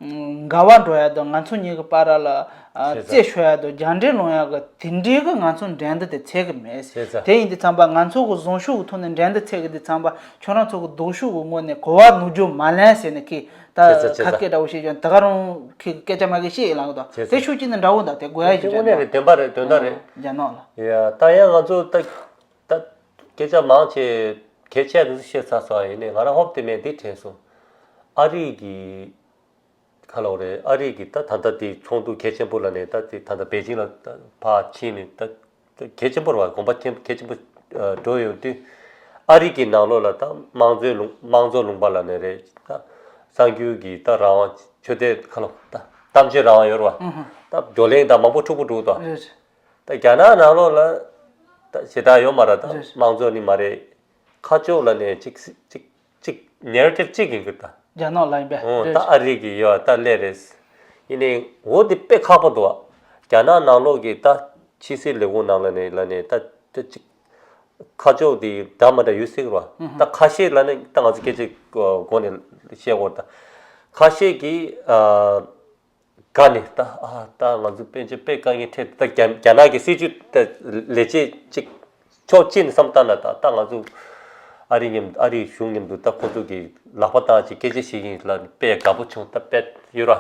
འགལ་བ་འགྲོ་ཡ་དང་ང་ཚོ་གཉིས་ཀྱི་བར་ལ་རྩོད་ཤོར་ཡ་དང་རྒྱ་འདྲེ་སློང་ཡ་གི་དེ་འདྲའི་གི་ང་ཚོ་འགྲན་བསྡུར་དེ་བྱེད་གི་མེད། དེ་ཡིན་དུས་ཙམ་པ་ང་ཚོ་གི་བཟང་ཤོས་གི་ཐོག་ནས་འགྲན་བསྡུར་བྱེད་གི་དུས་ཙམ་པ་ཁྱོད་རང་ཚོ་གི་སྡུག་ཤོས་གི་ངོས་ནས་གོ་བ་ནོར་རྒྱུ་མ་ལེན་ཟེར་ནས་ཁྱེད། ད་བྱས་ཙང་བྱས་ཁ་ཙང་སྐད་འདྲ་བོ་བཤད་ཀྱང་ད་ག་རང་ཁྱེད་སྐད་ཆ་མ་གི་བཤད་ཡིན་ལགས་དང་། བྱས་དེ་ཙང་ཤུགས་ཀྱིས་ནི་འདྲ་བོ་འདུག་དེ་དགོས་ཡ་ཞིག་དངོས་གནས་རེད། བདེན་པ་རེད། དོན་དག་རེད། རྒྱ་ནག་ལ། ཡ་ད་ཡང་ང་ཚོ་ད་ད་སྐད་ཆ་མང་ཆེ་གལ་ཆེ་དེ་ཚོ་བཤད་ཚར་སོང་། ཡིན་ནའི་ང་རང་ཧོབ་སྟེ་མེད་འདི་དྲན་སོང་། ཨ་རི་གི་ཁ་ལོ་རེད། ཨ་རི་གི་ད་ད་ལྟ་དེ་ཚོགས་འདུ་གལ་ཆེན་པོ་ལ་ནས་ད་དེ་ད་ལྟ་པེ་ཅིང་ལ་ད་ཕར་ཕྱིན་ནས་ད། གལ་ཆེན་པོ་རེད་བ། དགོངས་པ་ཆེན་གལ་ཆེན་པོ་འགྲོ་ཡོང་དུས། ཨ་རི་གི་ནང་ལོགས་ལ་ད་དམངས་གཙོའི་ལུང་དམངས་གཙོ་ལུང་པ་ལ་ནས་རེད། ད་གསར་འགྱུར་གྱི་ད་རང་དབང་ཆོས་དད་ཁ་ལོ་ད་གཏམ་བརྗོད་རང་དབང་ཡོད་རེད་བ། ད་བགྲོ་གླེང་ད་མང་པོ་འཁྲུག་པོ་འགྲོ་ད། རེད། ད་རྒྱ་ནག་ནང་ལོགས་ལ་ད་ཞེ་དྲག་ཡོད་མ་རེད། ད་རེད། དམངས་གཙོ་ནི་མ་རེད། ཁ་ཕྱོགས་ལ་ནས་གཅིག་གཅིག་གཅིག་ནེ་རེ་ཊིབ་གཅིག་ཡིན་གི་ད། རྒྱ་ནག་ལ་ཡིན་པས། འོ་ད་རེད། ཨ་རི་གི་ཡོད་ད་སླེབས་རེད། ཡིན་ནའི་འོ་དེ་དཔེ་ཁག་པོ་འདུག་བ། རྒྱ་ནག་ནང་ལོགས་ཀྱི་ད་ཕྱི་སྲིད་ལས་ཁུངས་ནང་ལ་ནས་ལ་ནས་ད་ད་གཅིག་ཁ་ཕྱོགས་དེ་འདྲ་མ་འདྲ་ཡོད་སྲིད་ར། ད་ཁ་ཤས་ལ་ནས་ད་ང་ཚོ་སྐད་ཆ་གོ་ནས་བཤད་དགོས་ད། ཁ་ཤས་ཀྱིས་ཨ། དགའ་ནས་ད་ཨ་ད་ང་ཚོ་དཔལ་འབྱོར་དཔེ་དཀའ་ངལ་འཕྲད་ད། རྒྱ་རྒྱ་ནག་གི་སྲིད་ཇུས་ད་ལས་བྱེད་ཅིག་ཕྱོགས་གཅིག་ནས་བསམ་བཏང་ན་ད་ད་ང་ཚོ་ཨ་རི་མཉམ་ཨ་རི་གཞུང་མཉམ་དུ་ད་ཁོ་ཚོ་གི་ལག་པ་བཏང་ཅིག་སྐད་ཆ་བཤད་ཀྱིན་ལ་དཔེ་དགའ་པོ་བྱུང་ད་དཔེ་ཡོད་ར།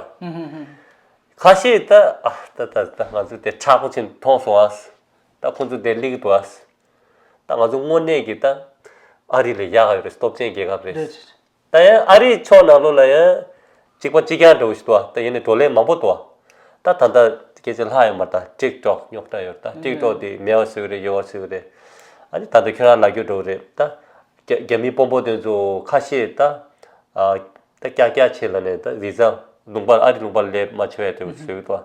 ཁ་ཤས་ད་ཨ་ད་ད་ད་ང་ཚོ་དེ་དྲག་པོ་ཕྱིན་མཐོང་སོང་ཨ། ད་ཁོ་ཚོ་དེ་ལིག་འདུག་ཨ། ད་ང་ཚོ་དངོས་གནས་ཀྱི་ད་ཨ་རི་ལས་ཡག་ཡོད་རེད། སྟོབས་ཆེན་རྒྱལ་ཁབ་རེད། རེད། ད་ཡང་ཨ་རིའི་ཕྱོགས་ནང་ལོགས་ལ་ཡང་གཅིག་པ་གཅིག་རྐྱང་འདྲ་བོ་ཞིག་འདུག་བ། ད་ཡིན་ནའི་བགྲོ་གླེང་མང་པོ་འདུག་བ། ད་ད་ལྟ་སྐད་ཆ་ལྷག་ཡོད་མ་རེད། ད་ཊིག་ཊོག་རྙོག་དྲ་ཡོད་རེད། ད་ཊིག་ཊོག་དེ་མེད་པ་བཟོས་རེད། ཡོད་པ་བཟོས་རེད། ཨ་ནི་ད་ལྟ་ཁྱོད་རང་ལབ་རྒྱུ་འདྲ་བོ་རེད། ད་རྒྱ་རྒྱ་མི་དཔོན་པོ་དེ་ཚོ་ཁ་ཤས་ད་ཨ་ད་ཀྱག་ཀྱག་བྱེད་ལ་ནས་ད་བི་ཟ་ལུང་པ་ཨ་རི་ལུང་པ་ལ་སླེབས་མ་ཆོག་ཡ་དེ་བཟོས་འདུག་བ།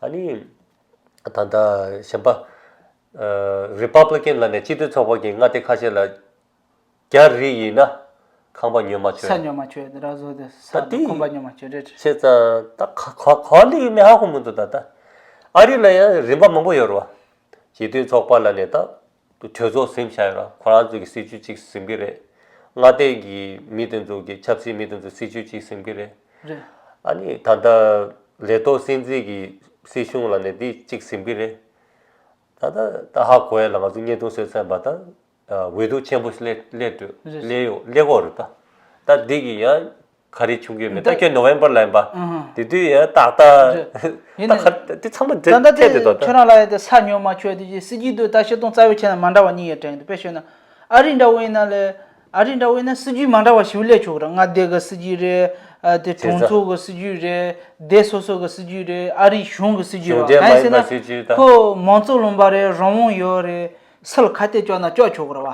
ཨ་ནི་ད་ལྟ་གཞན་པ་རི་པབ་ལི་ཀན་ལ་ནས་སྤྱི་མཐུན་ཚོགས་པ་གི་མངའ་སྡེ་ཁ་ཤས་ལ། རྒྱ་རིགས་ཡིན་ན་ཁང་པ་ཉོ་མ་ཆོག་ས་ཉོ་མ་ཆོག་ར་བཟོ་དེ་ས་ད་དང་དེ་ཁང་པ་ཉོ་མ་ཆོག་རེད། བྱས་ཙང་ད་ག་ག་ག་ལེགས་མེད་ཧ་གོ་མི་འདུག་ད་ལྟ་ཨ་རི་ལ་ཡང་རིམ་པ་མང་པོ་ཡོད་རེད་བ། སྤྱི་མཐུན་ཚོགས་པ་ལ་ནས་ད་གྲོས་ཚོགས་ཟིན་བཞག་ཡོད་ར། ཁོ་རང་ཚོ་གི་སྲིད་ཇུས་གཅིག་ཟིན་གི་རེད། མངའ་སྡེ་གི་མི་དེ་ཚོ་གི་ཆབ་སྲིད་མི་དེ་ཚོ་སྲིད་ཇུས་གཅིག་ཟིན་གི་རེད། རེད། ཨ་ནི་ད་ལྟ་ལས་ཐོག་སྲིད་འཛིན་གི་སྲིད་གཞུང་ལ་ནས་དེ་གཅིག་ཟིན་གི་རེད། ད་ལྟ་ད་ཧ་གོ་ཡ་ལ་ང་ཚོ་བརྙན་ཐུང་བཟོས་ཚར་བ་ད། འོས་བསྡུ་ཆེན་པོ་ཞིག་སླེབས་སླེབས་འགྲོ་རེད། སླེབས་ཡོང་སླེབས་ཀྱི་ཡོད་རེད་ད། ད་འདི་གི་ཡང་ག་རེ་བྱུང་གི་ཡོད་མེད། ད་ད་ཁྱོད་ནོ་ཝེམ་བར་ལ་ཡིན་པ། ཨ་ཧ། དེ་དུས་ཡང་ཏག་ཏག་རེད། ཡིན་ད་ནའི་ག་འདི་ཚང་མ་ད་འདྲེ་ད་འདྲེ་ཐད་དེ་ད་ད། ཁྱོད་རང་ལ་ཡ་དེ་ས་ཉོ་མ་ཆོག་དེ་ཅི་སྲིད་ཇུས་དུ་ད་སྤྱིར་བཏང་རྩ་བའི་ཆ་ནས་མ་འདྲ་བ་གཉིས་ཡོད་དྲན་འདུག་དཔེ་བཤད་ན་ཨ་རི་འདྲ་བོ་ཡིན་ན་ལས་ཨ་རི་འདྲ་བོ་ཡིན་ན་སྲིད་ཇུས་མ་འདྲ་བ་ཞིག་སླེབས་ཆོག་གི་རེད། མངའ་སྡེ་གི་སྲིད་ཇུས་རེད། ཨ་དེ་བྱས་གྲོང་ཙང་ཚོ་གི་སྲིད་ཇུས་རེད། སྡེ་སོ་སོ་གི་སྲིད་ཇུས་རེད། ཨ་རིའི་གཞུང་གི་སྲིད་ཇུས་རེད་བ། གཞུང་འབྲེལ་མ་ཡིན་པ་གང་ཡིན་ཟེར་ན་སྲིད་ཇུས་ད། ཁོ་མང་གཙོ་ལུང་པ་རེད། རང་དབང་ཡོད་རེད། སུ་ལ་ཁ་གཏད་གཅོག་ན་གཅོག་ཆོག་གི་རེད་བ།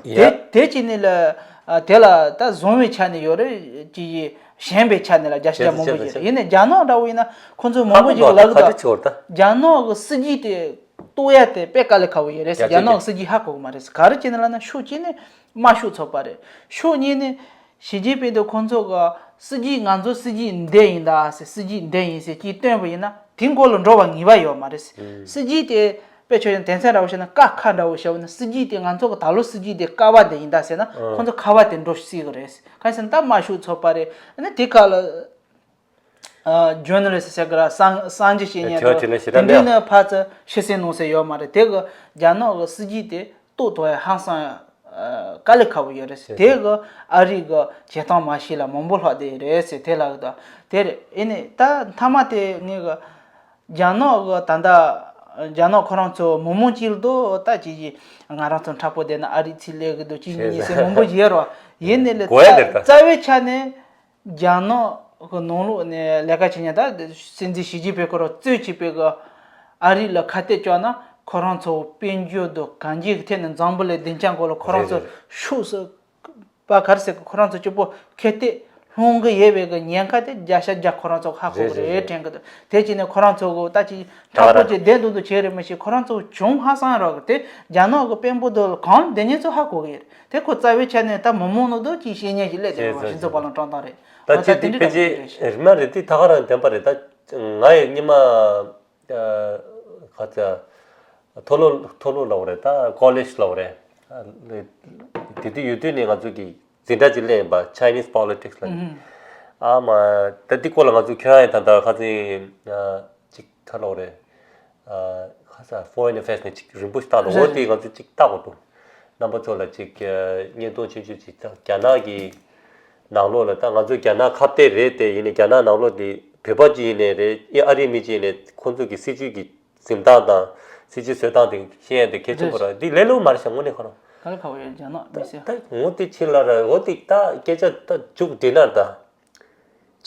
དེ་ཡ། དེ་གཅིག་ནས་ལ་ཨ་དེ་ལ་ད་བཟང་བའི་ཆ་ནས་ཡོད་རེད། ཅི་ཡི་ཞན་པའི་ཆ་ནས་ལ་རྒྱ་ཆེ་རྒྱ་མང་པོ་ཞིག་རེད། ཡིན་ནའི་རྒྱ་ནག་འདྲ་བོ་ཡིན་ན་ཁོང་ཚོ་མང་པོ་ཞིག་ལབ་གི་འདུག་རྒྱ་ནག་གི་སྲིད་ཇུས་དེ་གཏོར་ཡ་དེ་དཔེ་དཀའ་ལས་ཁག་པོ་ཡོད་རེད་ཟེར། རྒྱ་ནག་གི་སྲིད་ཇུས་ཧ་གོ་གི་མ་རེད་ཟེར། ག་རེ་བྱས་ནས་ལབ་ན་ཕྱོགས་གཅིག་ནས་དམར་ཤོག་ཚོགས་པ་རེད། ཕྱོགས་གཉིས་ནས་ཞི་ཅིན་ཕིང་དང་ཁོང་ཚོ་གི་སྲིད་ཇུས་ང་ཚོ་སྲིད་ཇུས་འདི་ཡིན་ད་ཟེར། སྲིད་ཇུས་འདི་ཡིན་ཟེར་གྱིས་སྟོན་པ་ཡིན་ན་དེའི་མགོ་ལ་འགྲོ་བ་ངེས་པ་ཡོད་མ་རེད་ཟེར། སྲིད་ཇུས་དེ་དཔེ་ཆ་ཡང་དོན་ཚན་འདྲ་བོ་བཤད་ན་ཀ་ཁ་འདྲ་བོ་བཤད་པ་ན་སྲིད་ཇུས་དེ་ང་ཚོ་གི་ད་ལོ་སྲིད་ཇུས་དེ་ཀ་བ་དེ་ཡིན་ད་ཟེར་ན་ཁོང་ཚོ་ཁ་བ་དེ་འགྲོ་སྲིད་གི་རེད་ཟེར། གང་ཟེར་ན་ད་དམར་ཤོག་ཚོགས་པ་རེད། ཨ་ནི་དེ་ཁ་ལ་ཇོར་ན་ལི་སི་ཟེར་གི་ར་གསར་གསར་འགྱུར་བཤད་མཁན་དེ་ར་དེ་འདྲའི་ནི་ཕར་ཚུར་ཤི་གསོན་གནང་ས་ཡོད་མ་རེད། དེ་གི་རྒྱ་ནག་གི་སྲིད་ཇུས་དེ་གཏོར་ཐུབ་ཡ་ཧང་སང་དཀའ་ལས་ཁག་པོ་ཡོད་རེད་ཟེར། དེ་གི་ཨ་རི་གི་བྱེད་སྟངས་མ་ཤེས་ལ་མང་པོ་ལྷག་བསྡད་ཡོད་རེད་ཟེར། དེ་ལ་གི་ད་དེ་རེད། ཨེ་ནི་ད་མཐའ་མ་དེ་ངས་གི་རྒྱ་ནག་གི་ད་ལྟ་རྒྱ་ནག་ཁོ་རང་ཚོ་མི་མང་གཅིག་ལ་ད་ཅི་ཅི་ང་རང་ཚོ་མཁྲེགས་པོ་བསྡད་ན་ཨ་རི་ཚུར་སླེབས་གི་འདུག་ཅི་ཉིན་ཉིན་ཟེར་མང་པོ་ཞིག་ཡོད་རེད་བ། ཡིན་ནའི་ལས་གོ་ཡ་འདིར་ད། རྩ་བའི་ཆ་ནས་རྒྱ་ནག་གི་ནང་ལོགས་ནས་ལས་ཀ་བྱེད་མཁན་ད་སྲིད་འཛིན་ཞི་ཅིན་ཕིང་ཁོ་རང་གཙོས་བྱས་པའི་གི་ཨ་རི་ལ་ཁ་གཏད་གཅོག་ན་ཁོ་རང་ཚོ་དཔལ་འབྱོར་དང་གང་ཅིའི་ཐད་ནས་འཛམ་བུ་གླིང་སྡིངས་ཆ་སྐོར་ལ་ཁོ་རང་ཚོ་རེད་རེད། ཤུགས་སུ་པ་ག་རེ་ཟེར་གི་ཁོ་རང་ཚོ་གཅིག་པོ་ཁ་གཏད་ལྷུང་གི་ཡོད་པའི་གི་ཉེན་ཁ་དེ་བརྒྱ་ཆ་བརྒྱ་ཁོ་རང་ཚོ་ཧ་གོ་གི་རེད་རེད་རེད། དྲན་གི་འདུག་དེ་བྱས་ནས་ཁོ་རང་ཚོ་གི་ད་ཅིག་མཁྲེགས་པོ་ཅིག་བསྡད་འདུག་འདུག་བྱས་རེད་མི་ཤེས། ཁོ་རང་ཚོ་གྱོང་ཧ་སང་རག་གི་དེ་རྒྱ་ནག་གི་དཔོན་པོ་དེ་ལ་གང་ལ་བསྡད་མཁན་ཚོ་ཧ་གོ་གི་ཡོད་རེད། དེ་ཁོ་རྩ་བའི་ཆ་ནས་ད་མི་མང་ནོ་དོ་ཅིག་བཤད་ཉན་ཞིག་སླེབས་བསྡད་ཡོད་པ་ཞིག་ཚོ་བ་ལང་ཀྲང་ཏང་རེད། ད་ཨོ་ད་ཅི་དེ་དེ་འདྲ་ཕལ་ཆེར་རེད་ཤག་རིམ་མ་རེད། དེ་ད་ག་རང་བདེན་པ་རེད། ད་ང་ཡི་སྔོན་མ་ག་ཚ་མཐོ་སློབ་མཐོ་སློབ་ལབ་རེད། ད་ཀོ་ལེཇ་ལབ་རེད། དེ་དུས་ཡོད་དུས་ནས་ང་ཚོ་གི་འཛིན་གྲྭ་ཅིག་སླེབས་ཡིན་པ། Chinese Politics ལ་ནི། ཨ་མ། ད་འདི་སྐོར་ལ་ང་ཚོ་ཁྱོད་རང་ཡང་ད་ལྟ་ཁ་སང་ཅིག་ག་ལབ་རེད། ཁ་ས་Foreign Affairs ནས་ཅིག་རིང་པོ་ཞིག་བཏང་འདུག་འོ་དེ་ང་ཚོ་ཅིག་བལྟ་དགོས་འདུག་རྣམ་པ་ཚོ་ལ་ཅིག་བརྙན་ཐུང་ཆུང་ཆུང་ཅིག་ད་རྒྱ་ནག་གི་ནང་ལོགས་ལ། ད་ང་ཚོ་རྒྱ་ནག་ཁ་གཏད་རེད་དེ། ཡིན་ནའི་རྒྱ་ནག་ནང་ལོགས་དེ་བོད་པ་ཅིག་ཡིན་ནའི་རེད། ཨ་རིའི་མི་ཅིག་ཡིན་ནའི་ཁོང་ཚོ་གི་སྲིད་ཇུས་ཀྱི་འཛིན་སྟངས་དང་སྲིད་ཇུས་བཟོ་སྟངས་དེ་ཤེས་ཡ་དེ་གལ་ཆེན་པོ་རེད། འདི་ལས་སླ་པོ་མ་རེད་ཤག་དངོས་གནས་ཁོ་རང་། ག་ལ་ཁ་བ་ཡོད་རྒྱ་ནག་མི་ཟེར། ད་ངོ་དེ་ཕྱི་ལ་ར་འོ་དེ་ད་སྐད་ཆ་ད་མཇུག་འགྲིལ་ན་ད།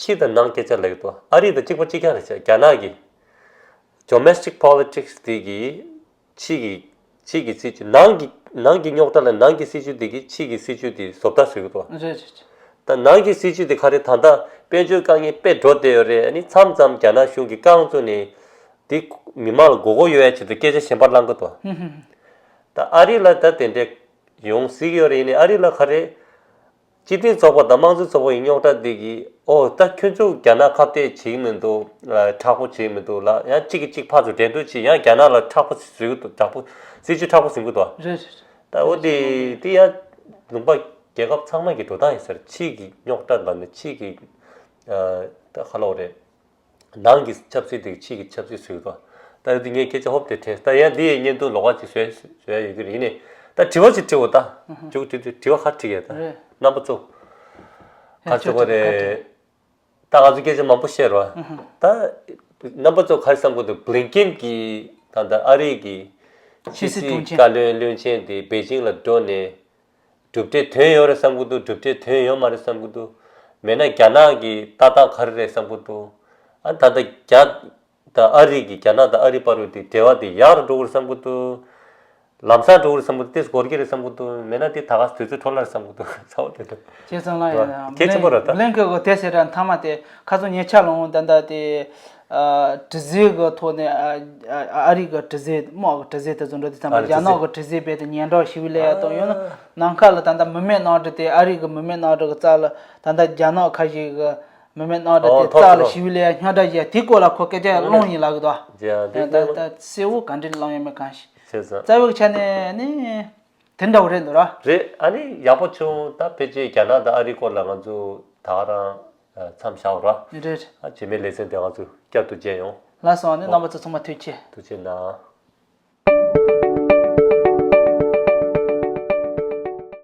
ཕྱི་དང་ནང་སྐད་ཆ་ལབ་ཀྱི་འདུག་ཨ་རི་དང་གཅིག་པ་གཅིག་རྐྱང་རེད་ཤག་རྒྱ་ནག་གི་Domestic Politics དེ་གི་ཕྱི་གི་ ཕྱི་གི་སྲིད་ཇུས། ནང་གི་ནང་གི་རྙོག་དྲ་ལ་ནང་གི་སྲིད་ཇུས་དེ་གིས་ཕྱི་གི་སྲིད་ཇུས་དེ་བཟོ་ལྟ་བཟོ་གི་འདུག་རེད་རེད། ད་ནང་གི་སྲིད་ཇུས་དེ་ག་རེ། ད་ལྟ་དཔལ་འབྱོར་དཀའ་ངལ་དཔེ་འགྲོ་བསྡད་ཡོད་རེད། ཨ་ནི་མཚམས་མཚམས་རྒྱ་ནག་གཞུང་གིས་རྐང་བཙུགས་ནས་དེ་མི་མང་ལ་མགོ་སྐོར་ཡོང་ཡ་ཆེད་དུ་སྐད་ཆ་གཞན་པ་བསླང་གི་འདུག་ཧུམ་ཧུམ། ད་ཨ་རི་ལ་ད་དེ་འདྲས་ཡོང་སྲིད་ཀྱི་ཡོད་རེད། ཡིན་ནའི་ཨ་རི་ལ་ག་རེ། སྤྱི་མཐུན་ཚོགས་པ་དང་དམངས་གཙོའི་ཚོགས་པ་ཡི་རྙོག་དྲ་འདི་གིས། ཨོ་ད་ཁྱོད་ཚོ་རྒྱ་ནག་ཁ་གཏད་བྱེད་ཀྱི་མི་འདུག་ཨ། དྲག་པོ་བྱེད་ཀྱི་མི་འདུག་ལབ། ཡང་གཅིག་གིས་གཅིག་ཕར་ཚུར་འགྲན་བསྡུར་བྱེད། ཡང་རྒྱ་ནག་ལ་དྲག་པོ་བཟོ་གི་འདུག་དྲག་པོ། སྲིད་ཇུས་དྲག་པོ་འཛིན་གྱི་འདུག་རེད་རེད། ད་འོ་དེ་དེ་ཡང་ལུང་པ་རྒྱལ་ཁབ་ཚང་མ་གི་འགྲོ་སྟངས་ཡིན་ས་རེད། ཕྱི་གི་རྙོག་དྲ་ལབ་ནས་ཕྱི་གི། ཨ། ད་ག་ལབ་དགོས་རེད། ནང་གི་ཆབ་སྲིད་དེ་ཕྱི་གི་ཆབ་སྲིད་བཟོས་འདུག་ད་དེ་ངས་སྐད་ཆ་ཧོབ་དེ་དྲན། ད་ཡང་འདི་ཡི་བརྙན་ཐུང་ལོགས་ཀ་ཅིག་བཟོས་བཟོས་ཡ་ཡོད་ཀྱི་རེད། ཡིན་ནའི་ད་དྲི་བ་ཅིག་དྲི་འོ་ད། མཇུག་དྲི་དྲི་བ་ག་དྲི་གས་ད། རེད། རྣམ་པ་ཚོ་ག་ཡང་ཟེར་བ་ཅོ་ཅོ་རེད། ད་ང་ཚོ་སྐད་ཆ་མང་པོ་བཤད་རོགས། ད་རྣམ་པ་ཚོ་ག་རེ་བསམ་གྱི་འདུག་བྷི་ལིན་ཀེན་གྱིས་ད་ལྟ་ཨ་རི་གི་ཕྱི་ཕྱི་སྲིད་སྲིད་བཀའ་བློན་བློན་ཆེན་དེ་པེ་ཅིང་ལ་འགྲོ་ནས། གྲུབ་འབྲས་ཐོན་ཡོད་རེད་བསམ་གྱི་འདུག་གྲུབ་འབྲས་ཐོན་ཡོད་མ་རེད་བསམ་གྱི་འདུག་མེད་ན་རྒྱ་ནག་གི་ལྟ་སྟངས་ག་རེ་རེད་བསམ་གྱི་འདུག་ཨ། ད་ལྟ་རྒྱ་དང་ཨ་རི་གི། རྒྱ་ནག་དང་ཨ་རི་བར་དུ་དེ་འབྲེལ་བ་དེ་ཡག་རུ་འགྲོ་གི་རེད་བསམ་གྱི་འདུག་ལམ་སང་འགྲོ་གི་རེད་བསམ་གྱི་འདུག་ཏོག་ཙམ་འགོར་གྱི་རེད་བསམ་གྱི་འདུག་མེད་ན་དེ་ད་ག་དུས་ཚོད་འཕྲོ་བརླག་རེད་བསམ་གྱི་འདུག་ཚ་བོ་དེ་འདུག་བྱས་ཙང་ལ་ཡང་གལ་ཆེན་པོ་རེད་ད། བྷི་ལིན་ཀེན་གྱིས་དེ་ཟེར་ར་མཐའ་མ་དེ་ཁ་སང་ཉེ་ཆར་ལོང་ད་ལྟ་དེ། ཨ། དྲི་ཟའི་གི་ཐོག་ནས། ཨ། ཨ་རི་གི་དྲི་ཟ་དམག་གི་དྲི་ཟ་དེ་ཚོ་འགྲོ་དུས་ཙམ་པ་རྒྱ་ནག་གི་དྲི་ཟའི་རྦད་དེ་ཉེན་བརྡ་ཞེ་པོ་སླེབས་ཡ་དང་། ཡང་ན་ནམ་མཁའ་ལ་ད་ལྟ་མི་མེད་གནམ་གྲུ་དེ། ཨ་རི་གི་མི་མེད་གནམ་གྲུ་གི་རྩ་ལ་ད་ལྟ་རྒྱ་ནག་ཁ་ཤས་གི་མི་མེད་གནམ་གྲུ་དེ་རྩ་ལ་ཞེ་པོ་སླེབས་ཡ་རྙོག་དྲ་བྱས་དེའི་སྐོར་ལ་ཁོ་སྐད་ཆ་གླེང་ཡིན་ལབ་གི་འདུག་ད་ད་གསལ་བོ་ག་འདྲ་གླེང་ཡོད་མེད་གང་ཤེས། རྩ་བའི་ཆ་ནས་ནི་དེ་འདྲ་བོ་རེད་འདུག་ར། རེད། ཨ་ནི་ཡག་པོ་བྱུང་། ད་ཕལ་ཆེར་རྒྱ་ནག་དང་ཨ་རིའི་སྐོར་ལ་ང་ཚོ་ད་ག་རང་མཚམས་བཞག་ར། རེད། ཨ། རྗེས་མའི་ལེ་ཚན་དེ་ང་ཚོ་བསྐྱར་དུ་མཇལ་ཡོང་། ལགས་སོ། ཨ་ནི་རྣམ་པ་ཚོ་ཚང་མ་ཐུགས་རྗེ་ཆེ། ཐུགས་རྗེ་གནང་།